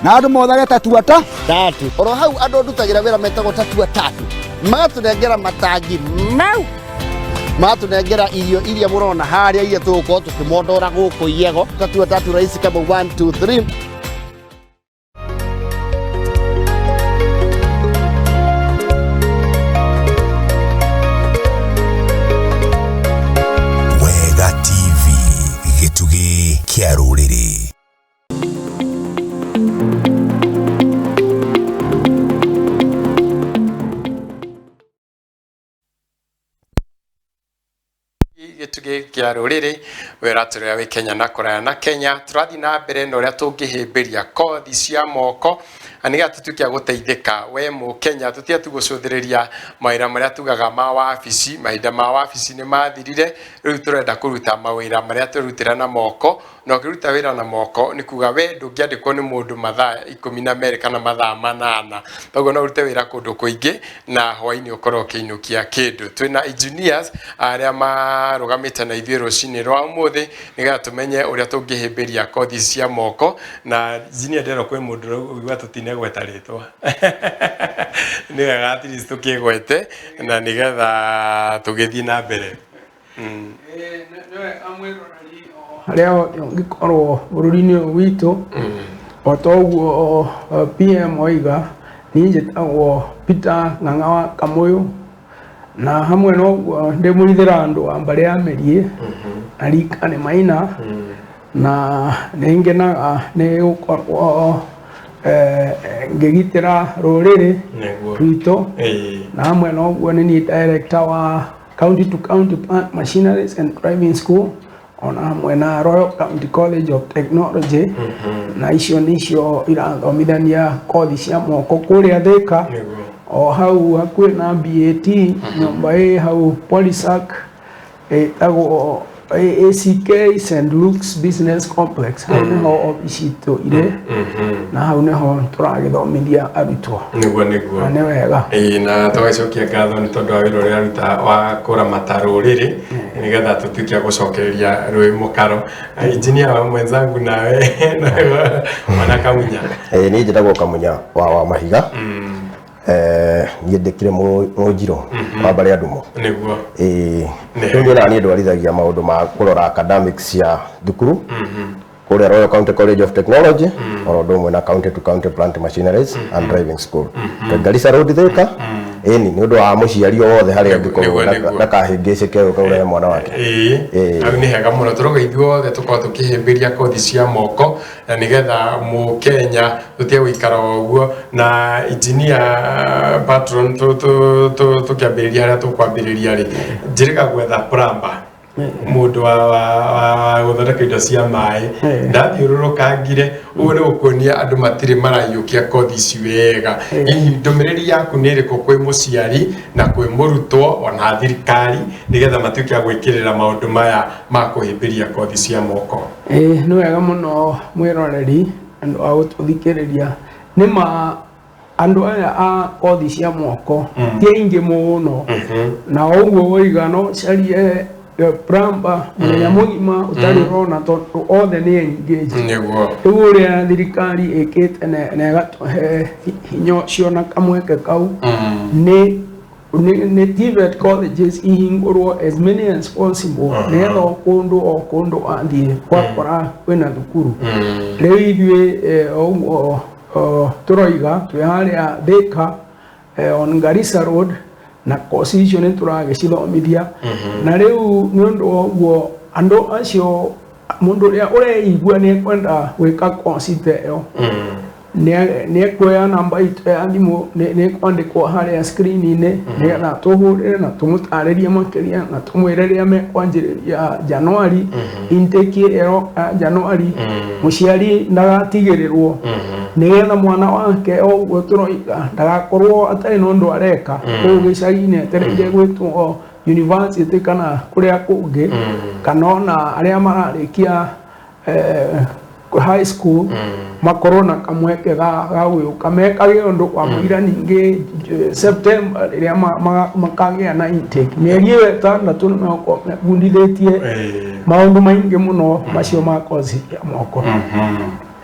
na andũ mothage tatua ta tatu. Oro hau andũ ndutagĩra wĩra metagwo tatua tatu magatũnengera matangi mau, magatũnengera irio iria mũrona harĩa iria tũgũkorwo tũkĩmondora gũkũ Iyego. Tatua tatu rahisi kama 1 2 3. Wega TV, gĩtugĩ kĩa rũrĩrĩ. Gĩtugĩ kĩa rũrĩrĩ wĩra tũrĩa wĩ Kenya na kũraya na Kenya tũrathiĩ na mbere na ũrĩa tũngĩhĩmbĩria kothi cia moko na nĩgetha tũtuĩke a gũteithĩka. We mũkenya tũtige tu gũcũthĩrĩria mawĩra marĩa tugaga ma wabici, mahinda ma wabici nĩ mathirire, rĩu tũrenda kũruta mawĩra marĩa tũrutĩra na moko, na ũkĩruta wĩra na moko nĩ kuga we ndũngĩandĩkwo nĩ mũndũ mathaa 12 kana mathaa 8, toguo no ũrute wĩra kũndũ kũingĩ na hwaĩ-inĩ ũkorwo ũkĩinũkia kĩndũ. Twĩna engineers arĩa marũgamĩte na ithuĩ rũcinĩ rwa ũmũthĩ nĩgetha tũmenye ũrĩa tũngĩhĩmbĩria kothi cia moko. Na engineer ndĩrerwo kwĩ mũndũ ũraigua tũtinegweta rĩtwa nĩ wega at least tũkĩgwete na nĩgetha tũgĩthiĩ na mbere. Harĩa hothe ũngĩkorwo bũrũri-inĩ ũyũ witũ o ta ũguo PM oiga, niĩ njĩtagwo Peter Ng'ang'a wa Kamũyũ, na hamwe na ũguo ndĩ mũithĩra andũ wa mbarĩ ya Mĩriĩ na rika nĩ Maina, na nĩ ngenaga nĩ gũkorwo Ngĩgitĩra rũrĩrĩ Nĩguo. rwitũ. Ĩĩ. Na hamwe na ũguo nĩ niĩ director wa County to County Plant Machineries and Driving School, ona hamwe na Royal County College of Technology, na icio nĩcio irathomithania kothi cia moko kũrĩa Thika, o hau hakuhĩ na BAT, nyũmba ĩ hau Polysac ĩtagwo ACK St Luke's Business Complex. Hau nĩho obici itũ irĩ, na hau nĩho tũragĩthomithia arutwo. Nĩguo, nĩguo. Na nĩ wega. Ĩĩ, na tũgacokia ngatho nĩ tondũ wa wĩra ũrĩa aruta wa kũramata rũrĩrĩ nĩgetha tũtuĩke a gũcokereria rũĩ mũkaro. Injinia wa mwenzangu, nawe mwana Kamunya. Ĩĩ, niĩ njĩtagwo Kamunya wa Mahiga. Niĩ ndĩkire mũnjirũ wa mbarĩ ya Ndumo. Ĩĩ, rĩu niĩ naniĩ ndwarithagia maũndũ ma kũrora academics cia thukuru kũrĩa Royal County College of Technology, oro ũndũ ũmwe na County to County Plant Machineries and Driving School, Garissa Road, Thika. Ĩni nĩ ũndũ wa mũciari o wothe harĩa angĩkorwo ndakahĩngĩcĩke gũka kũrehe mwana wake. Ĩĩ, hau nĩ hega mũno. Tũrauga ithuothe tũkorwo tũkĩhĩmbĩria kothi cia moko na nĩgetha mũkenya tũtige gũikara o ũguo. Na engineer patron, tũkĩambĩrĩria harĩa tũkwambĩrĩria rĩ, njĩrĩga gwetha plumber, mũndũ wa gũthondeka indo cia maĩ, ndathiũrũrũkangire. Ũguo nĩ gũkuonia andũ matirĩ maraiyũkia kothi ici wega. Hihi ndũmĩrĩri yaku nĩ ĩrĩkũ kwĩ mũciari na kwĩ mũrutwo ona thirikari nĩgetha matuĩke a gwĩkĩrĩra maũndũ maya ma kũhĩmbĩria kothi cia moko? Ĩĩ, nĩ wega mũno mwĩroreri, andũ a gũtũthikĩrĩria. Nĩ ma andũ aya a kothi cia moko ti aingĩ mũno, na ũguo woiga no carie plumber mũthenya mũgima ũtarĩ ũrona tondũ othe nĩ engaged. Rĩu ũrĩa thirikari ĩkĩte na ĩgatũhe hinya ũcio na kamweke kau nĩ TVET colleges ihingũrwo as many as possible, nĩgetha o kũndũ o kũndũ athiĩ gwakora kwĩna thukuru. Rĩu ithuĩ o ũguo tũroiga twĩ harĩa Thika, on Garissa Road, na koci icio nĩ tũragĩcithomithia. Na rĩu nĩ ũndũ wa ũguo, andũ acio, mũndũ ũrĩa ũreigua nĩ ekwenda gwĩka koci ta ĩyo, nĩ ekuoya namba itũ ya thimũ, nĩ ĩkwandĩkwo harĩa screen-inĩ, nĩgetha tũhũrĩre na tũmũtarĩrie makĩria na tũmwĩre rĩrĩa mekwanjĩrĩria Januari, intake ĩrĩa ĩroka Januari. Mũciari ndagatigĩrĩrwo, nĩgetha mwana wake, o ũguo tũroiga, ndagakorwo atarĩ na ũndũ areka kũu gĩcagi-inĩ etereire gwĩtwo university kana kũrĩa kũngĩ, kana ona arĩa mararĩkia high school makorwo na kamweke ga gwĩũka mekage ũndũ kwa mũira. Ningĩ September rĩrĩa makagĩa na intake, mĩeri ĩyo 6 nĩ megũkorwo mebundithĩtie maũndũ maingĩ mũno macio ma koci cia moko.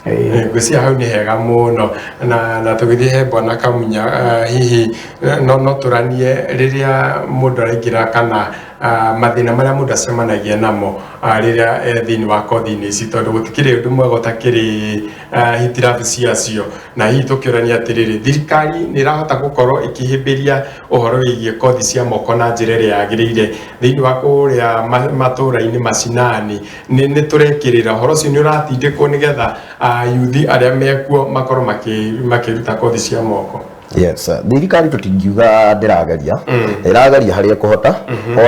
Ngwĩciria hau nĩ hega mũno. Na tũgĩthiĩ he bwana Kamunya, hihi no tũranie rĩrĩa mũndũ araingĩra kana mathĩna marĩa mũndũ acemanagia namo rĩrĩa e thĩinĩ wa kothi-inĩ ici, tondũ gũtikĩrĩ ũndũ mwega ũtakĩrĩ hitilafu ciacio. Na hihi tũkĩũrania atĩrĩrĩ, thirikari nĩ ĩrahota gũkorwo ĩkĩhĩmbĩria ũhoro wĩgiĩ kothi cia moko na njĩra ĩrĩa yagĩrĩire thĩinĩ wa kũrĩa matũũra-inĩ macinani? Nĩ tũrekĩrĩra ũhoro ũcio, nĩ ũratindĩkwo nĩgetha yuthi arĩa mekuo makorwo makĩruta kothi cia moko? Yes, thirikari tũtingiuga ndĩrageria, ĩrageria harĩa ĩkũhota,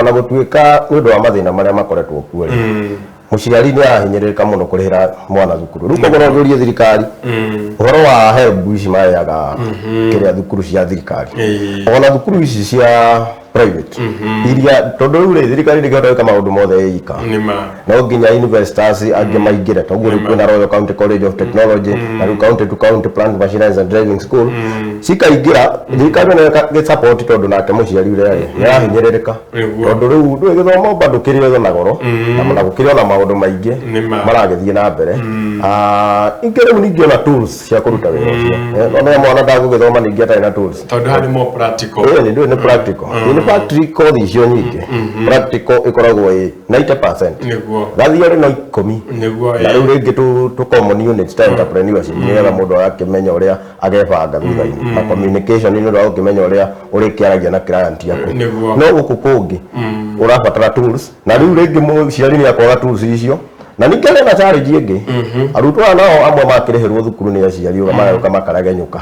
ona gũtuĩka nĩ ũndũ wa mathĩna marĩa makoretwo kuo rĩ, mũciari nĩ arahinyĩrĩrĩka mũno kũrĩhĩra mwana thukuru. Rĩu koguo no njũrie thirikari ũhoro wa HELB ici maheaga kĩrĩa thukuru cia thirikari, ona thukuru ici cia private iria, tondũ rĩu rĩ, thirikari ndĩngĩhota gwĩka maũndũ mothe ĩ ika. Nĩma. No nginya investors angĩ maingĩre. Toguo rĩu kwĩna Royal County College of Technology na rĩu County to County Plant Machineries and Driving School cikaingĩra, thirikari nayo ĩgĩ-support, tondũ nake mũciari ũrĩa rĩ nĩ arahinyĩrĩrĩka, tondũ rĩu ndũĩ gĩthomo bado kĩrĩ na goro na gũkĩrĩ ona maũndũ maingĩ Nĩma. maragĩthiĩ na mbere. Ingĩ rĩu ningĩ ona tools cia kũruta wĩra ũcio. No menya mwana ndagũgĩthoma ningĩ atarĩ na tools. Tondũ haha nĩ more practical. Ĩĩ, nĩ ndũĩ nĩ practical. In fact, kothi icio nyingĩ practical ĩkoragwo ĩ 90%, gathiorĩ no 10. Na rĩu rĩngĩ tũ common units ta entrepreneurship, nĩgetha mũndũ agakĩmenya ũrĩa agebanga thutha-inĩ, na communication nĩ ũndũ wa gũkĩmenya ũrĩa ũrĩkĩaragia na client yaku. No gũkũ kũngĩ ũrabatara tools, na rĩu rĩngĩ mũciari nĩ akwaga tools icio. Na ningĩ harĩ na challenge ĩngĩ, arutwo aya nao amwe makĩrĩhĩrwo thukuru nĩ aciari, magoka makaragenyũka,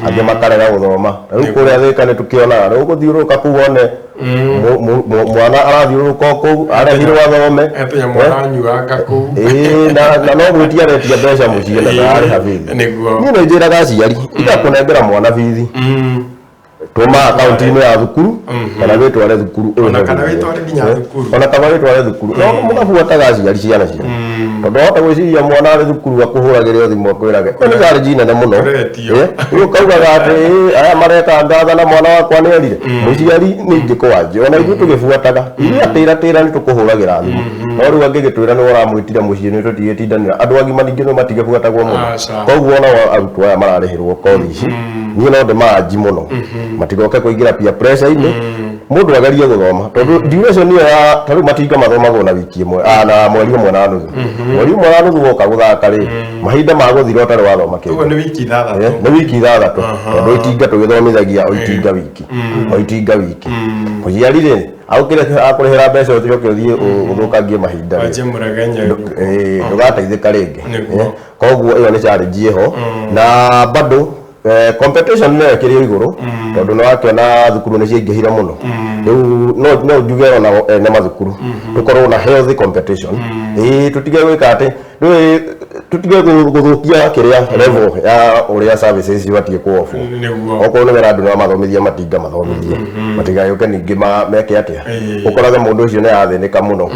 angĩ makarega gũthoma. Rĩu kũrĩa Thĩka nĩ tũkĩonaga rĩu gũthiũrũrũka kũu one mwana arathiũrũrũka o kũu arehirwo athome. Tũnyamũ aranyuanga kũu. Ĩĩ, na no gwĩtia aretia mbeca mũciĩ na ndararĩha bithi. Niĩ nĩ njĩraga aciari igakũnengera mwana bithi, tũma akaunti-inĩ ya thukuru kana wĩtware thukuru ũrĩhe Ona kana bithi. wĩtware nginya thukuru. Ona kana wĩtware thukuru, no mũgabuataga aciari ciana ciao, tondũ wahota gwĩciria mwana arĩ thukuru akũhũragĩre o thimũ akwĩrage ĩyo nĩ challenge nene mũno. Rĩu ũkaugaga atĩ "Ĩ, aya mareka ngatha na mwana wakwa nĩ erire mũciari." Ningĩ kwanjia ona ithuĩ tũgĩbuataga ithuĩ atĩra tĩra nĩ tũkũhũragĩra thimũ, no rĩu angĩgĩtwĩra nĩ ũramwĩtire mũciĩ nĩ tũtigĩtindanĩra. Andũ agima ningĩ no matigĩbuatagwo mũno. Aca. Koguo ona arutwo aya mararĩhĩrwo kothi ici, niĩ no ndĩmaanji mũno matigoke kũingĩra peer pressure-inĩ. Mũndũ agerie gũthoma, tondũ duration ĩyo ya ta rĩu matinga mathomagwo na wiki ĩmwe, na mweri ũmwe na nuthu. Mweri ũmwe na nuthu woka gũthaka rĩ, mahinda ma gũthira ũtarĩ wathoma kĩndũ. Ũguo nĩ wiki 6. Nĩ wiki 6, tondũ itinga tũgĩthomithagia o itinga wiki, o itinga wiki. Mũciari rĩ, agũkĩre akũrĩhĩra mbeca ũcoke ũthiĩ ũthũkangie mahinda rĩ, Wanjie mũregenye. Ndũgateithĩka rĩngĩ. Koguo ĩyo nĩ challenge ĩho, na bado competition nĩyo ĩkĩrĩ o igũrũ, tondũ nĩ wakĩona thukuru nĩ ciaingĩhire mũno. Rĩu no njuge ona ene mathukuru tũkorwo na healthy competition, ĩĩ, tũtige gwĩka atĩ ndũĩ, tũtige gũthũkia kĩrĩa level ya ũrĩa services cibatiĩ kũ-offer. Okorwo nĩ wera andũ no mathomithie matinga mathomithie, matigagĩũke ningĩ meke atĩa, ũkorage mũndũ ũcio nĩ arathĩnĩka mũno.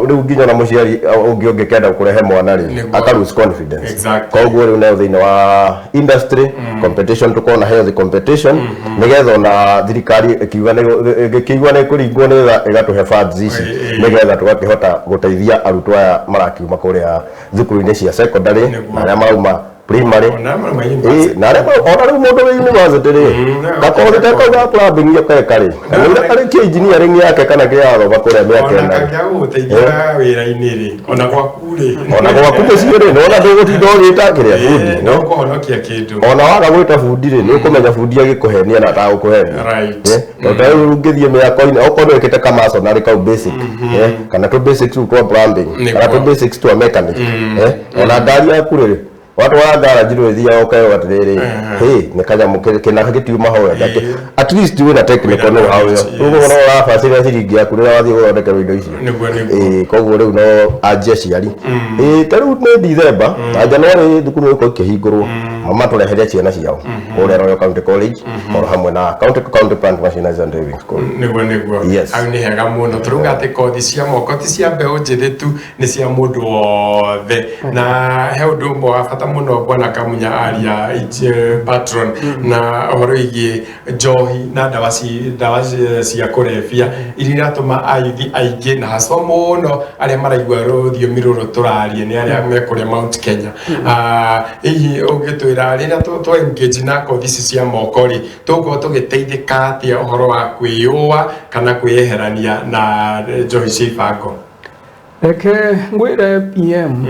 Rĩu nginya ona mũciari ũngĩ ũngĩkenda kũrehe mwana rĩ, aka lose confidence. Koguo rĩu nayo thĩinĩ wa industry competition, tũkorwo na healthy competition, nĩgetha ona thirikari ĩkiuga ĩgĩkĩigua nĩ kũringwo nĩgetha ĩgatũhe funds ici, nĩgetha tũgakĩhota gũteithia arutwo aya marakiuma kũrĩa thukuru-inĩ cia secondary na arĩa marauma primary. Ona marauma Ĩĩ, na arĩa ona rĩu mũndũ wĩ university rĩ, gakothi ta kau ga plumbing geka rĩ, kana karĩkia engineering yake kana kĩrathoma kũrĩa mĩaka Ona 4. kangĩaga gũgũteithia wĩra-inĩ rĩ, ona gwaku rĩ. Ona gwaku mũciĩ rĩ, nĩwona ndũgũtinda ũgĩta kĩrĩa bundi. No kũhonokia kĩndũ. Ona waga gwĩta bundi rĩ, nĩ ũkũmenya bundi agĩkũhenia na atagũkũhenia. Tondũ ta rĩu ũngĩthiĩ mĩako-inĩ, okorwo nĩ wĩkĩte ka masonry kau basic, kana tũ basics rĩu twa plumbing, kana tũ basics twa mechanic, ona ngari yaku rĩ, watwara garage rĩ, ũthiaga ũkerwo atĩrĩrĩ, hĩ nĩ kanyamũ kĩna gĩtiuma ho wega. At least wĩna technical know how ĩyo, ũguo no ũrabacĩrĩra ciringi yaku rĩrĩa wathiĩ gũthondekerwo indo icio. Nĩguo. Ĩĩ, koguo rĩu no anjie aciari, ĩĩ, ta rĩu nĩ Dithemba na January thukuru nĩ gũkorwo ikĩhingũrwo, matũrehere ciana ciao kũrĩa Royal County College oro hamwe na County to County Plant Machinery and Driving School. Nĩguo. Yes. Hau nĩ hega mũno. Tũrauga atĩ kothi cia moko ti cia mbeũ njĩthĩ tu, nĩ cia mũndũ wothe. Na he ũndũ ũmwe wa bata mũno bwana Kamunya aria patron na ũhoro wĩgiĩ njohi na ndawa cia kũrebia iria iratũma ayuthi aingĩ, na haswa mũno arĩa maraigua rũthiomi rũrũ tũraria nĩ arĩa me kũrĩa Mount Kenya. Hihi ũngĩtwĩra rĩrĩa twa engage na kothi ici cia moko rĩ, tũgũkorwo tũgĩteithĩka atĩa ũhoro wa kwĩyũa kana kwĩyeherania na njohi cia ibango? Reke ngwĩre PM,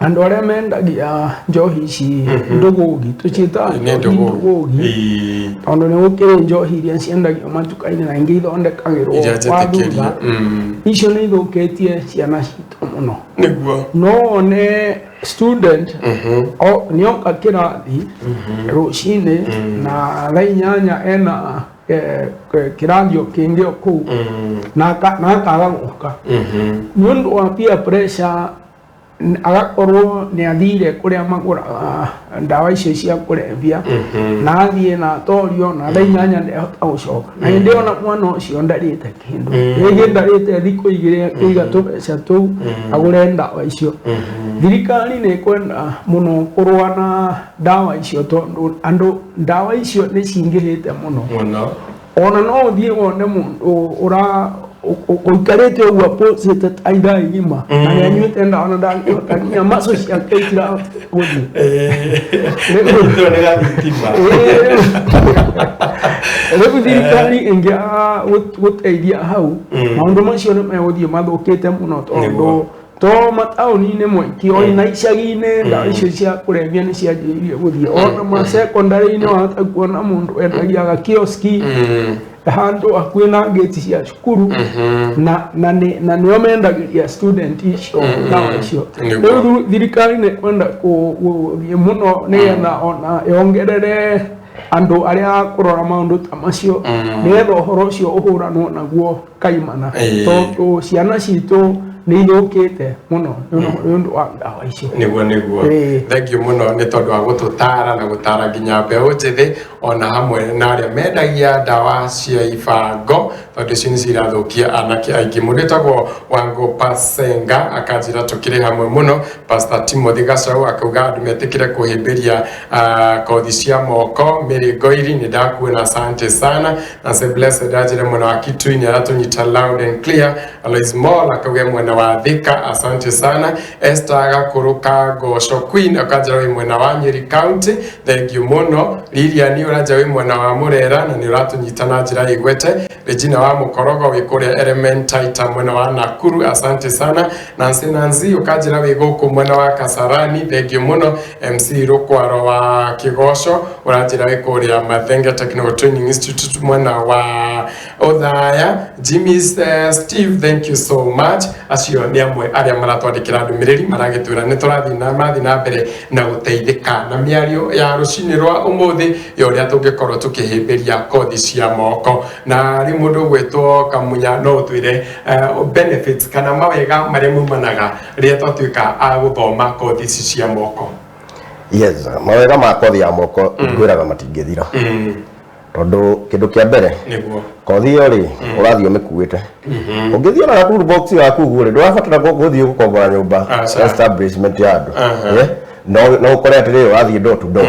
andũ arĩa mendagia njohi ici ndũgũgi, tũciĩtaga Nĩ njohi ndũgũgi. ndũgũgi, tondũ nĩ gũkĩrĩ njohi iria ciendagio matuka-inĩ na ingĩ ithondekagĩrwo Iria kwa njĩtĩkĩrie. thutha. Icio nĩ ithũkĩtie ciana citũ mũno. No one student nĩoka kĩrathi rũcinĩ na thaa 8 ena kĩrathi o kĩngĩ o kũu, na akaga gũka nĩ ũndũ wa peer pressure, agakorwo nĩ athire kũrĩa magũraga ndawa icio cia kũrebia, na athiĩ na atorio, na thaa 8 ndehota gũcoka, na hĩndĩ ĩyo ona mwana ũcio ndarĩte kĩndũ, rĩngĩ ndarĩte thikũ 2 akĩiga tũbeca tũu agũre ndawa icio. Thirikari nĩ ĩkwenda mũno kũrũa na ndawa icio, tondũ andũ ndawa icio nĩ cingĩhĩte mũno. Mũno. Ona no ũthiĩ wone mũndũ ũra ũikarĩte ũguo apũcĩte ta ithaa igima na nĩ anyuĩte ndawa na ndangĩhota, nginya maco ciake itirahota gũthiĩ. Rĩu nĩ gathitima. Rĩu thirikari ĩngĩaga gũteithia hau, maũndũ macio nĩ megũthiĩ mathũkĩte mũno, tondũ to mataũni-inĩ mwiki, ona icagi-inĩ ndawa icio cia kũrebia nĩ cianjĩrĩirie gũthiĩ. Ona ma secondary-inĩ wahota kuona mũndũ endagia gakioski. Ta handũ hakuhĩ na ngĩti cia cukuru, na na nĩo mendagĩria student icio ndawa icio. Rĩu thirikari nĩ kwenda gũthiĩ mũno nĩgetha ona yongerere andũ arĩa a kũrora maũndũ ta macio, nĩgetha ũhoro ũcio ũhũranwo naguo kaimana, tondũ ciana citũ nĩ ithũkĩte mũno nĩ ũndũ wa ndawa icio. Niguo. Thank you mũno nĩ tondũ wa gũtũtara na gũtara nginya mbeũ njĩthĩ ona hamwe na arĩa mendagia ndawa cia ibango, tondũ icio nĩ cirathũkia anake aingĩ. Mũndũ wĩtagwo Wango Pasenga akanjĩra tũkĩrĩ hamwe mũno. Pastor Timothy Gacau akauga andũ metĩkĩre kũhĩmbĩria kothi cia moko. Mary Ngoiri, nĩ ndakuona, asante sana. Na se Blessed anjĩre mwena wa Kitui nĩ aratũnyita loud and clear. Alois Mall akauga mwena wa Thika, asante sana. Esther Gakũrũka Ngoco Queen akanjĩra wĩ mwena wa Nyeri County, thank you mũno. Lilian ũranja wĩ mwena wa Mũrera na nĩ ũratũnyita na njĩra ĩgwete. Regina wa Mũkorogo wĩ kũrĩa Elementaita mwena wa Nakuru, asante sana. Nancy Nancy ũkanjĩra wĩ gũkũ mwena wa Kasarani, thank you mũno. MC Rũkwaro wa Kĩgoco ũranjĩra wĩ kũrĩa Mathenge Technical Training Institute mwena wa Othaya. Jimmy Steve, thank you so much. Acio nĩ amwe arĩa maratwandĩkĩra ndũmĩrĩri maragĩtwĩra nĩ tũrathiĩ na mathiĩ na mbere na gũteithĩka na mĩario ya rũcinĩ rwa ũmũthĩ ya ũrĩa tũngĩkorwo tũkĩhĩmbĩria kothi cia moko. Na rĩu mũndũ ũgwĩtwo Kamunya, no ũtwĩre benefits kana mawega marĩa maumanaga rĩrĩa twatuĩka a gũthoma kothi ici cia moko? Yes, mawega ma kothi ya moko ngwĩraga matingĩthira, tondũ kĩndũ kĩa mbere, kothi ĩyo rĩ, ũrathiĩ ũmĩkuĩte. Ũngĩthiĩ na toolbox yaku ũguo rĩ, ndũrabatara gũthiĩ gũkombora nyũmba establishment ya andũ. No ũkore atĩrĩrĩ, ũrathiĩ door to door.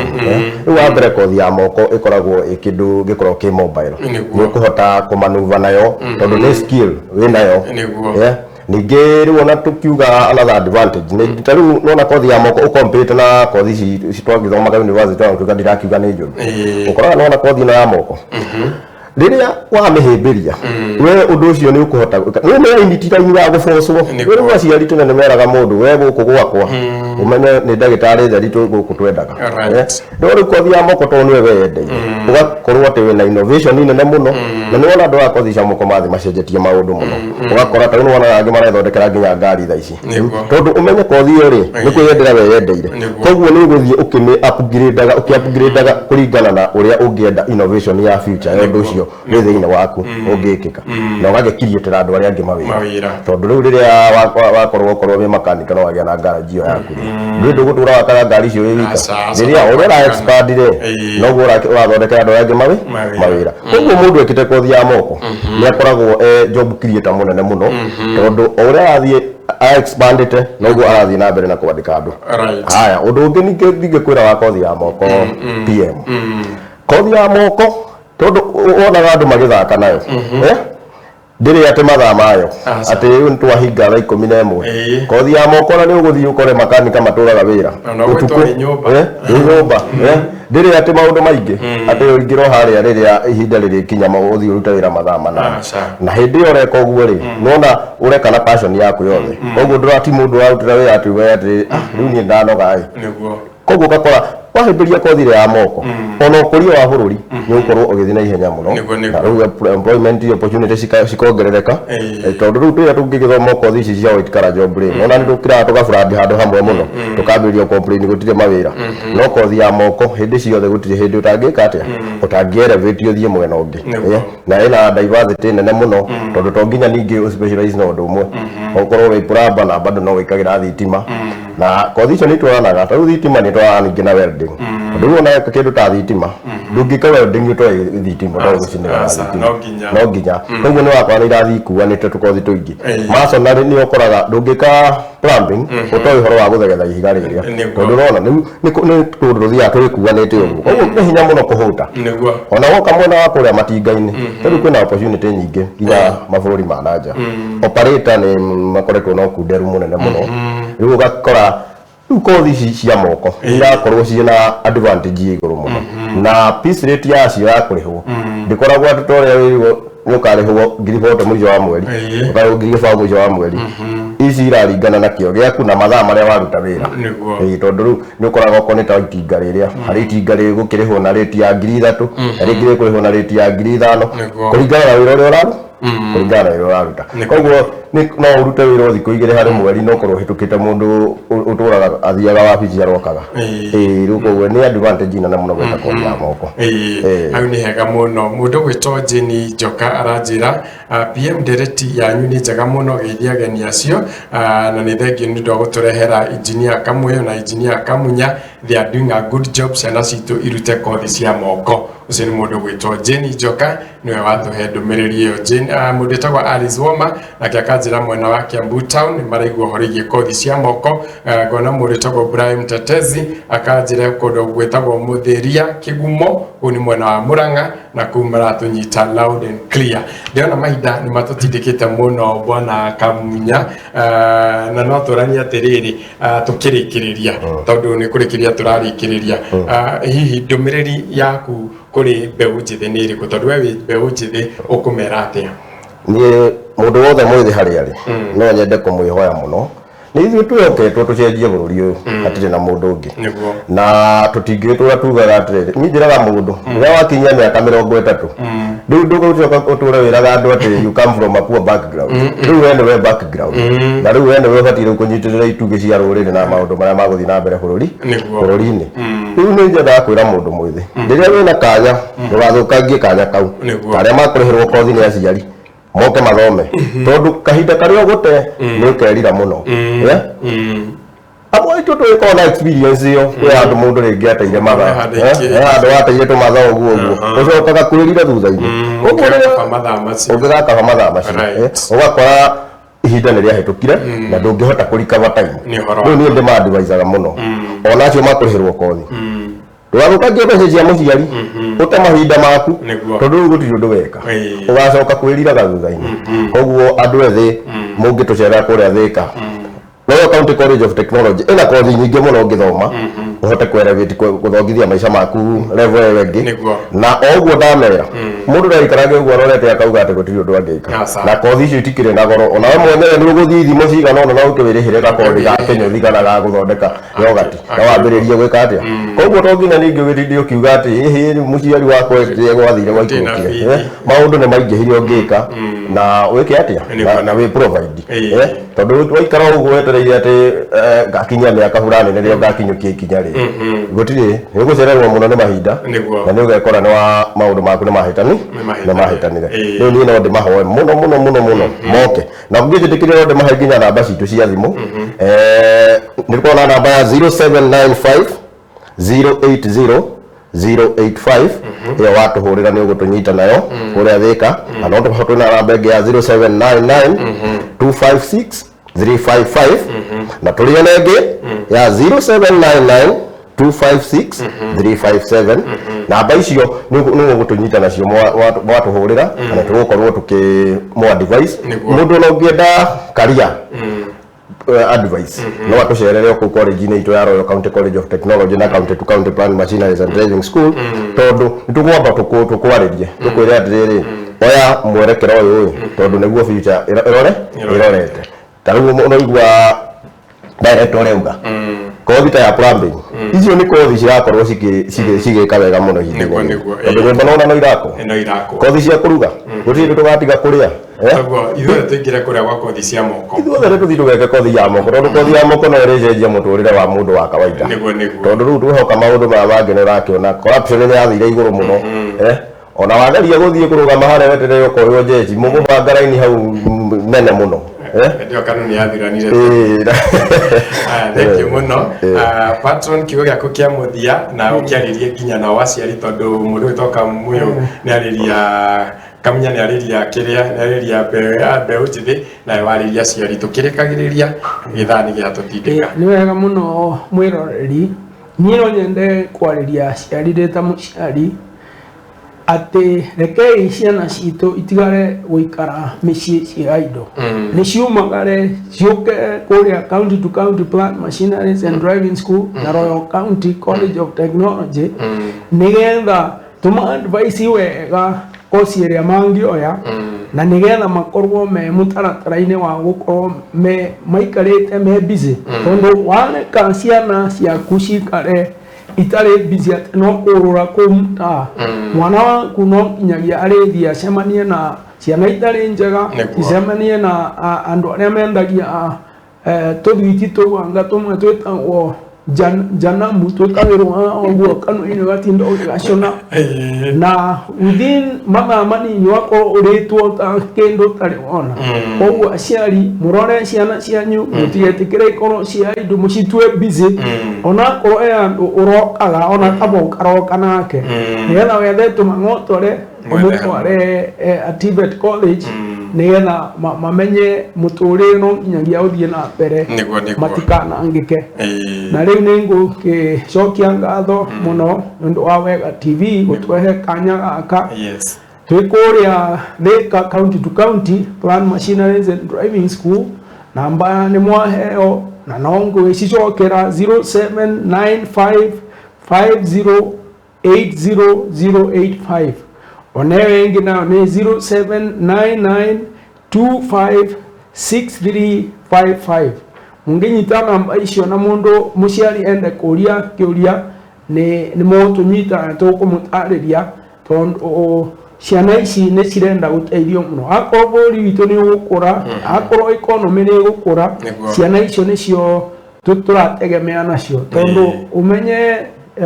Rĩu wa mbere, kothi ya moko ĩkoragwo ĩ kĩndũ gĩkoragwo kĩ mobile. Nĩ ũkũhota kũmanuva nayo tondũ nĩ skill wĩ nayo. Ningĩ rĩu ona tũkiuga another advantage nĩ ta rĩu nona kothi ya moko ũkompete na kothi ici twagĩthomaga university, ona tuga ndirakiuga nĩ njũru. Ũkoraga nona kothi ĩno ya moko, rĩrĩa wamĩhĩmbĩria we, ũndũ ũcio nĩ ũkũhota gwĩka nĩ nĩ raini, ti raini ya gũbocwo. Rĩu aciari tene nĩ meraga mũndũ, we gũkũ gwakwa ũmenye nĩ ndagĩtarĩ theri gũkũ twendaga. No rĩu kothi ya moko, tondũ nĩwe weyendeire, ũgakorwo atĩ wĩna innovation nene mũno, na nĩ wona andũ aya kothi cia moko mathiĩ macenjetie maũndũ mũno. Ũgakora ta rĩu nĩ wonaga angĩ marethondekera nginya ngari thaa ici, tondũ ũmenye kothi ĩyo rĩ, nĩ kwĩyendera weyendeire. Koguo nĩ ũgũthiĩ ũkĩmĩ upgrade-aga, ũkĩ upgrade-aga kũringana na ũrĩa ũngĩenda innovation ya future ya ũndũ ũcio wĩ thĩinĩ waku ũngĩkĩka, na ũgagĩkiriĩtĩra andũ arĩa angĩ mawĩra. Mawĩra. Tondũ rĩu rĩrĩa wakorwo ũkorwo wĩ makanika no wagĩa na garage ĩyo yaku rĩ, ndũrĩ ndũgũtũra wakaga ngari icio wĩ wika. Aca, aca, Rĩrĩa ũrĩa ũra expand rĩ, noguo ũrathondekera andũ arĩa angĩ Mawĩra. mawĩra. Koguo mũndũ ekĩte kothi ya moko nĩ akoragwo e job creator mũnene mũno, tondũ o ũrĩa arathiĩ a expandĩte, noguo arathiĩ na mbere na kwandĩka andũ. Haya, ũndũ ũngĩ ningĩ ndingĩkwĩra wa kothi ya moko, PM, kothi ya moko, tondũ wonaga andũ magĩthaka nayo, eh? Ndĩrĩ atĩ mathaa mayo atĩ rĩu nĩ twahinga thaa 11. Kothi ya moko na nĩ ũgũthiĩ ũkore makanika matũraga wĩra Ona ũgwĩtwo wĩ nyũmba. Wĩ nyũmba. Ndĩrĩ atĩ maũndũ maingĩ atĩ ũingĩrwo harĩa rĩrĩa ihinda rĩrĩkinya ũthiĩ ũrute wĩra mathaa 8. Na hĩndĩ ĩyo ũreka ũguo rĩ, nĩwona ũreka na passion yaku yothe. Koguo ndũrati mũndũ ũrarutĩra wĩra atĩ we atĩ, "Ah, rĩu niĩ ndanoga ĩ." Koguo ũgakora wahĩmbĩria kothi ĩrĩa ya moko, ona ũkũria wa bũrũri nĩ ũgũkorwo ũgĩthiĩ na ihenya mũno. Na rĩu employment opportunity cikongerereka. Tondũ rĩu rĩrĩa tũngĩgĩthoma kothi ici cia white collar job rĩ, nona nĩ tũkĩraga tũgaburandi handũ hamwe mũno, tũkambĩrĩria complain gũtirĩ mawĩra. No kothi ya moko hĩndĩ ciothe gũtirĩ hĩndĩ ũtangĩka atĩa, ũtangĩ elevate ũthiĩ mwena ũngĩ. Na ĩna diversity nene mũno, tondũ to nginya ningĩ ũ specialize na ũndũ ũmwe. Ũkorwo wĩ plumber na bado no wĩkagĩra thitima, na kothi icio nĩ itwaranaga. Ta rĩu thitima nĩ itwaranaga ningĩ na welding, tondũ rĩu ona kĩndũ ta thitima, ndũngĩka welding ũtoĩ thitima, ũtoĩ gũcinĩra na Aca, thitima. no nginya. No nginya. Koguo nĩ wakora nĩ irathiĩ ikuanĩte tũkothi tũingĩ. Masonry nĩ ũkoraga ndũngĩka plumbing ũtoĩ ũhoro wa gũthegetha ihiga rĩrĩa, tondũ ũrona nĩ tũndũ tũthiaga tũgĩkuanĩte ũguo. Koguo nĩ hinya mũno kũhũta. Ona woka mwena wa kũrĩa matinga-inĩ, rĩu kwĩna opportunity nyingĩ nginya mabũrũri ma nanja. Operator nĩ makoretwo na ũkunderu mũnene mũno. Rĩu ũgakora rĩu kothi ici cia moko irakorwo ciĩna advantage ya igũrũ mũno, na piece rate yacio ya kũrĩhwo ndĩkoragwo atĩ ta ũrĩa wĩrĩgwo. nĩ ũkarĩhwo 40,000 mũico wa mweri, ũkarĩhwo 20,000 mũico wa mweri. Ici iraringana na kĩo gĩaku na mathaa marĩa waruta wĩra. Ĩĩ, tondũ rĩu nĩ ũkoraga okorwo nĩ ta itinga rĩrĩa, harĩ itinga rĩgũkĩrĩhwo na rĩti ya 3,000, na rĩngĩ rĩkũrĩhwo na rĩti ya 5,000, kũringana na wĩra ũrĩa ũraruta, kũringana na wĩra ũraruta. Koguo no ũrute wĩra o thikũ 2 harĩ mweri, no ũkorwo ũhĩtũkĩte mũndũ ũtũraga athiaga wabici arokaga. Ĩĩ, rĩu koguo nĩ advantage nene mũno gwĩka kothi ya moko. Hau nĩ hega mũno. Mũndũ gwĩtwo Jane Njoka aranjĩra, PM ndereti yanyu nĩ njega mũno, geithia ageni acio, na nĩ thengiũ nĩ ũndũ wa gũtũrehera engineer Kamũyũ na engineer Kamunya. They are doing a good job. Ciana citũ irute kothi cia moko. Ũcio nĩ mũndũ gwĩtwo Jane Njoka, nĩwe watũhe ndũmĩrĩri ĩyo. Jane, mũndũ wĩtagwo Alice Woma nake akanjĩra mwena wa Kiambu town nĩ maraigua ũhoro wĩgiĩ kothi cia moko. Ngona mũndũ wĩtagwo Brian Tetezi akanjĩra kũndũ gwĩtagwo Mũthĩria Kĩgumo, kũu nĩ mwena wa Murang'a, na kũu maratũnyita loud and clear. Ndĩrona mahinda nĩ matũtindĩkĩte mũno, bwana Kamunya, na no tũranie atĩrĩrĩ, tũkĩrĩkĩrĩria, tondũ nĩ kũrĩkĩrĩria tũrarĩkĩrĩria, hihi ndũmĩrĩri yaku kũrĩ mbeũ njĩthĩ nĩ ĩrĩkũ? Tondũ we wĩ mbeũ njĩthĩ, ũkũmera atĩa? Niĩ mũndũ wothe mwĩthĩ harĩa arĩ, no nyende kũmwĩhoya mũno. Nĩ ithuĩ twĩhoketwo tũcenjie bũrũri ũyũ, hatirĩ na mũndũ ũngĩ, na tũtingĩgĩtũra tugaga atĩrĩrĩ. Niĩ njĩraga mũndũ, rĩrĩa wakinyia mĩaka 30, rĩu ndũgũcoka ũtũre wĩraga andũ atĩ you come from a poor background. Rĩu we nĩwe background, na rĩu we nĩwe ũbatiĩ rĩu kũnyitĩrĩra itugĩ cia rũrĩrĩ na maũndũ marĩa magũthiĩ na mbere bũrũri bũrũri-inĩ. Rĩu nĩ nyendaga kwĩra mũndũ mwĩthĩ, rĩrĩa wĩna kanya, ndũgathũkangie kanya kau. Arĩa makũrĩhĩrwo kothi nĩ aciari moke mathome, tondũ kahinda karĩa ũgũte nĩ ũkerira mũno. Yeah? Amwe aitũ tũgĩkorwo na experience ĩyo, kwĩ handũ mũndũ rĩngĩ ateire mathaa, handũ handũ wateire tũmathaa ũguo ũguo, ũcokaga kwĩrira thutha-inĩ. Koguo rĩrĩa Ũngĩgakaba mathaa macio. Ũngĩgakaba mathaa macio, ũgakora ihinda nĩ rĩahĩtũkire na ndũngĩhota kũrikaba time. Nĩ ũhoro. Rĩu niĩ ndĩmaadvisaga mũno, ona acio makũrĩhĩrwo kothi, ndũgathũkangie mbeca cia mũciari, ũte mahinda maku, tondũ rĩu gũtirĩ ũndũ weka, ũgacoka kwĩriraga thutha-inĩ. Koguo andũ ethĩ, mũngĩtũcerera kũrĩa Thĩka, Royal County College of Technology ĩna kothi nyingĩ mũno ũngĩthoma, ũhote kũ-elevate, gũthongithia maica maku level ĩyo ĩngĩ. Na o ũguo ndamera, mũndũ ndaikarage ũguo arorete akauga atĩ gũtirĩ ũndũ angĩka. Aca. Na kothi icio itikĩrĩ na goro. Ona we mwenyewe nĩ ũgũthiĩ ithimo cigana ũna, no ũke wĩrĩhĩre gakothi ga kĩnyũthi kana ga gũthondeka yogati, na wambĩrĩrie gwĩka atĩa. Koguo to nginya ningĩ ũgĩtinde ũkiuga atĩ ĩhĩ, rĩu mũciari wakwa ĩrĩa gwathire gwaikũrũkire. Maũndũ nĩ maingĩhire ũngĩka na wĩke atĩa na wĩ provide. Tondũ waikara ũguo wetereire atĩ ngakinyia mĩaka fulani nĩrĩo ngakinyũkia ikinya rĩ, gũtirĩ, nĩ ũgũcererwo mũno nĩ mahinda, na nĩ ũgekora nĩ wa maũndũ maku nĩ mahĩtani, nĩ mahĩtanire. Rĩu niĩ no ndĩmahoe mũno mũno mũno mũno moke, na ũngĩnjĩtĩkĩria no ndĩmahe nginya namba citũ cia thimũ. Nĩ tũkoragwo na namba ya 0795 080 085. Ĩyo watũhũrĩra nĩ ũgũtũnyita nayo kũrĩa Thĩka. Na no tũkorwo twĩna namba ĩngĩ ya 0799 256 355, na tũrĩ ona ĩngĩ ya 0799 256 357. Namba icio nĩ ũgũtũnyita nacio mwatũhũrĩra, na tũgũkorwo tũkĩmũ advice. Mũndũ ona ũngĩenda career advice, no atũcerere o kũu college-inĩ itũ ya Royal County College of Technology na County to County Plan Machineries and Driving School, tondũ nĩ tũgwamba tũkwarĩrie, tũkwĩre atĩrĩrĩ, oya mwerekero ũyũ ĩ, tondũ nĩguo future ĩrore ĩrorete. Ta rĩu ũraigua director ũrauga kothi ta ya plumbing, icio nĩ kothi cirakorwo cigĩka wega mũno ihinda-inĩ rĩrĩ, tondũ nyũmba nona no irakwo. Ĩno irakwo. Kothi cia kũruga, gũtirĩ hĩndĩ tũgatiga kũrĩa, eh? Koguo ithuothe tũingĩre kũrĩa gwa kothi cia moko. Ithuothe nĩ tũthiĩ tũgeke kothi ya moko, tondũ kothi ya moko no ĩrĩcenjia mũtũrĩre wa mũndũ wa kawaida. Nĩguo nĩguo. Tondũ rĩu twĩhoka maũndũ maya mangĩ, nĩ ũrakĩona corruption nĩ yathire igũrũ mũno, eh? Ona wageria gũthiĩ kũrũgama harĩa weterere ũkoywo jeshi, mũgũbanga raini hau nene mũno, eh? Hĩndĩ ĩyo kanuni yathiranire. Ĩĩ. Aya, thank you mũno. Patron, kiugo gĩaku kĩa mũthia, na ũkĩarĩrie nginya nao aciari, tondũ mũndũ ũyũ Kamũyũ nĩ arĩria, Kamunya nĩ arĩria kĩrĩa, nĩ arĩria mbeũ njĩthĩ, nawe warĩria aciari. Tũkĩrĩkagĩrĩria, gĩthaa nĩ gĩatũtindĩka. Nĩ wega mũno mwĩroreri. Niĩ no nyende kwarĩria aciari ndĩ ta mũciari, atĩ rekei ciana citũ itigare gũikara mĩciĩ ciĩ idle. Nĩ ciumagare ciũke kũrĩa County to County Plant Machineries and Driving School na Royal County College of Technology, nĩgetha tũma advice wega. kosi ĩrĩa mangĩoya na nĩgetha makorwo me mũtaratara-inĩ wa gũkorwo me maikarĩte me busy tondũ wareka ciana ciaku cikare itarĩ busy atĩ no kũrũra kũu mtaa mwana waku no nginyagia arĩthiĩ acemanie na ciana itarĩ njega icemanie na andũ arĩa mendagia tũthwiti tũu anga tũmwe twĩtagwo janamu twĩkagĩrwo ũguo kanua-inĩ ũgatinda ũgĩgacũna na within mathaa manini wakorwo ũrĩtwo ta kĩndũ ũtarĩ wona. Koguo aciari mũrore ciana cianyu mũtigetĩkĩre ikorwo cia indo mũcitue busy onakorwo he andũ ũrokaga ona kaba ũkaroka nake nĩgetha wethe tũmang'otore ũmũtware a TVET college nĩgetha mamenye mũtũrĩre no nginyagia ũthiĩ na mbere matikanangĩke. Na rĩu nĩ ngũgĩcokia ngatho mũno nĩ ũndũ wa Wega TV gũtũhe kanya gaka. Twĩ kũrĩa Thika county to county Plan Machineries and Driving School, namba nĩ mwaheo na no ngwĩcicokera 0795508085 ona ĩyo ĩngĩ nayo nĩ 0799256355. Mũngĩnyita namba icio na mũndũ mũciari ende kũria kĩũria nĩ mũgũtũnyita na tũkũmũtarĩria tondũ ciana ici nĩ cirenda gũteithio mũno. Akorwo bũrũri witũ nĩ ũgũkũra, akorwo economy nĩ ĩgũkũra, ciana icio nĩcio tũrategemea nacio tondũ ũmenye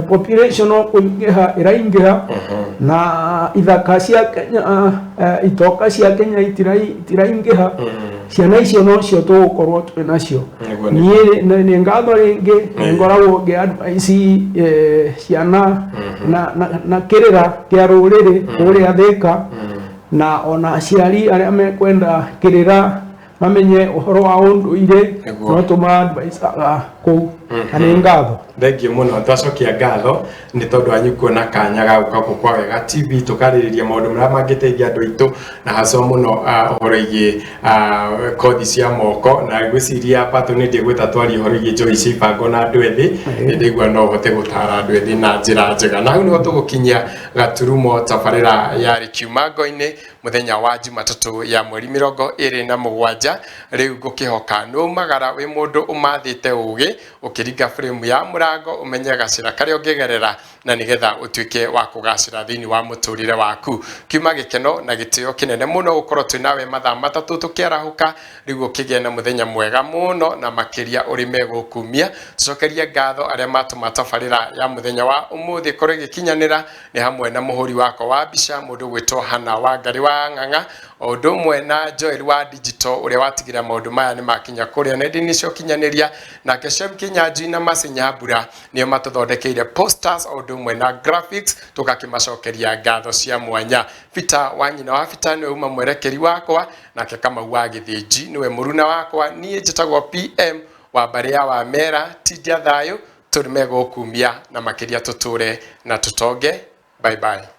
population no kũingĩha ĩraingĩha na ithaka cia Kenya itoka cia Kenya itiraingĩha, ciana icio nocio tũgũkorwo twĩ nacio. Niĩ nĩ ngatho rĩngĩ nĩ ngoragwo ngĩ advice ciana na kĩrĩra kĩa rũrĩrĩ kũrĩa Thika na ona aciari arĩa mekwenda kĩrĩra mamenye ũhoro wa ũndũire no tũma-advisaga kũu na nĩ ngatho. Thengiũ mũno, twacokia ngatho nĩ tondũ wanyu kuona kanya ga gũka gũkũ kwa Wega TV tũkarĩrĩria maũndũ marĩa mangĩteithia andũ aitũ na hacwa mũno ũhoro wĩgiĩ kothi cia moko na ngwĩciria Patũ nĩ ndĩgwĩta twarie ũhoro wĩgiĩ njohi cia ibango na andũ ethĩ nĩ ndĩigua no ũhote gũtara andũ ethĩ na njĩra njega. Na hau nĩho tũgũkinyia gaturumo tabarĩra ya Rĩkiuma Ngo-inĩ mũthenya wa Jumatatũ ya mweri 27. Rĩu ngũkĩhoka nĩ waumagara wĩ mũndũ ũmathĩte ũgĩ ũkĩringa frame ya mũrango ũmenye gacĩra karĩa ũngĩgerera na nĩgetha ũtuĩke wa kũgacĩra thĩinĩ wa mũtũrĩre waku. Kiuma gĩkeno na gĩtĩo kĩnene mũno gũkorwo twĩ nawe mathaa matatũ tũkĩarahũka rĩu ũkĩgĩe na mũthenya mwega mũno na makĩria ũrĩme gũkumia. Tũcokerie ngatho arĩa matũma tabarĩra ya mũthenya wa ũmũthĩ ĩkorwo ĩgĩkinyanĩra nĩ hamwe na mũhũri wakwa wa mbica mũndũ gwĩtwo Hana Wangari wa Ng'ang'a o ũndũ ũmwe na Joel wa digital ũrĩa watigĩra maũndũ maya nĩ makinya kũrĩa nenda-inĩ cia ũkinyanĩria, nake Shem Kinyanjui na Mercy Nyambura nĩo matũthondekeire posters o ũndũ ũmwe na graphics tũgakĩmacokeria ngatho cia mwanya. Peter wa nyina wa Peter nĩwe uma mwerekeri wakwa, nake Kamau wa Gĩthĩnji nĩwe mũruna wakwa, niĩ njĩtagwo PM wa mbarĩ ya Wamera tindia thayũ tũrĩme gũkumia na makĩria tũtũre na tũtonge. Bye bye.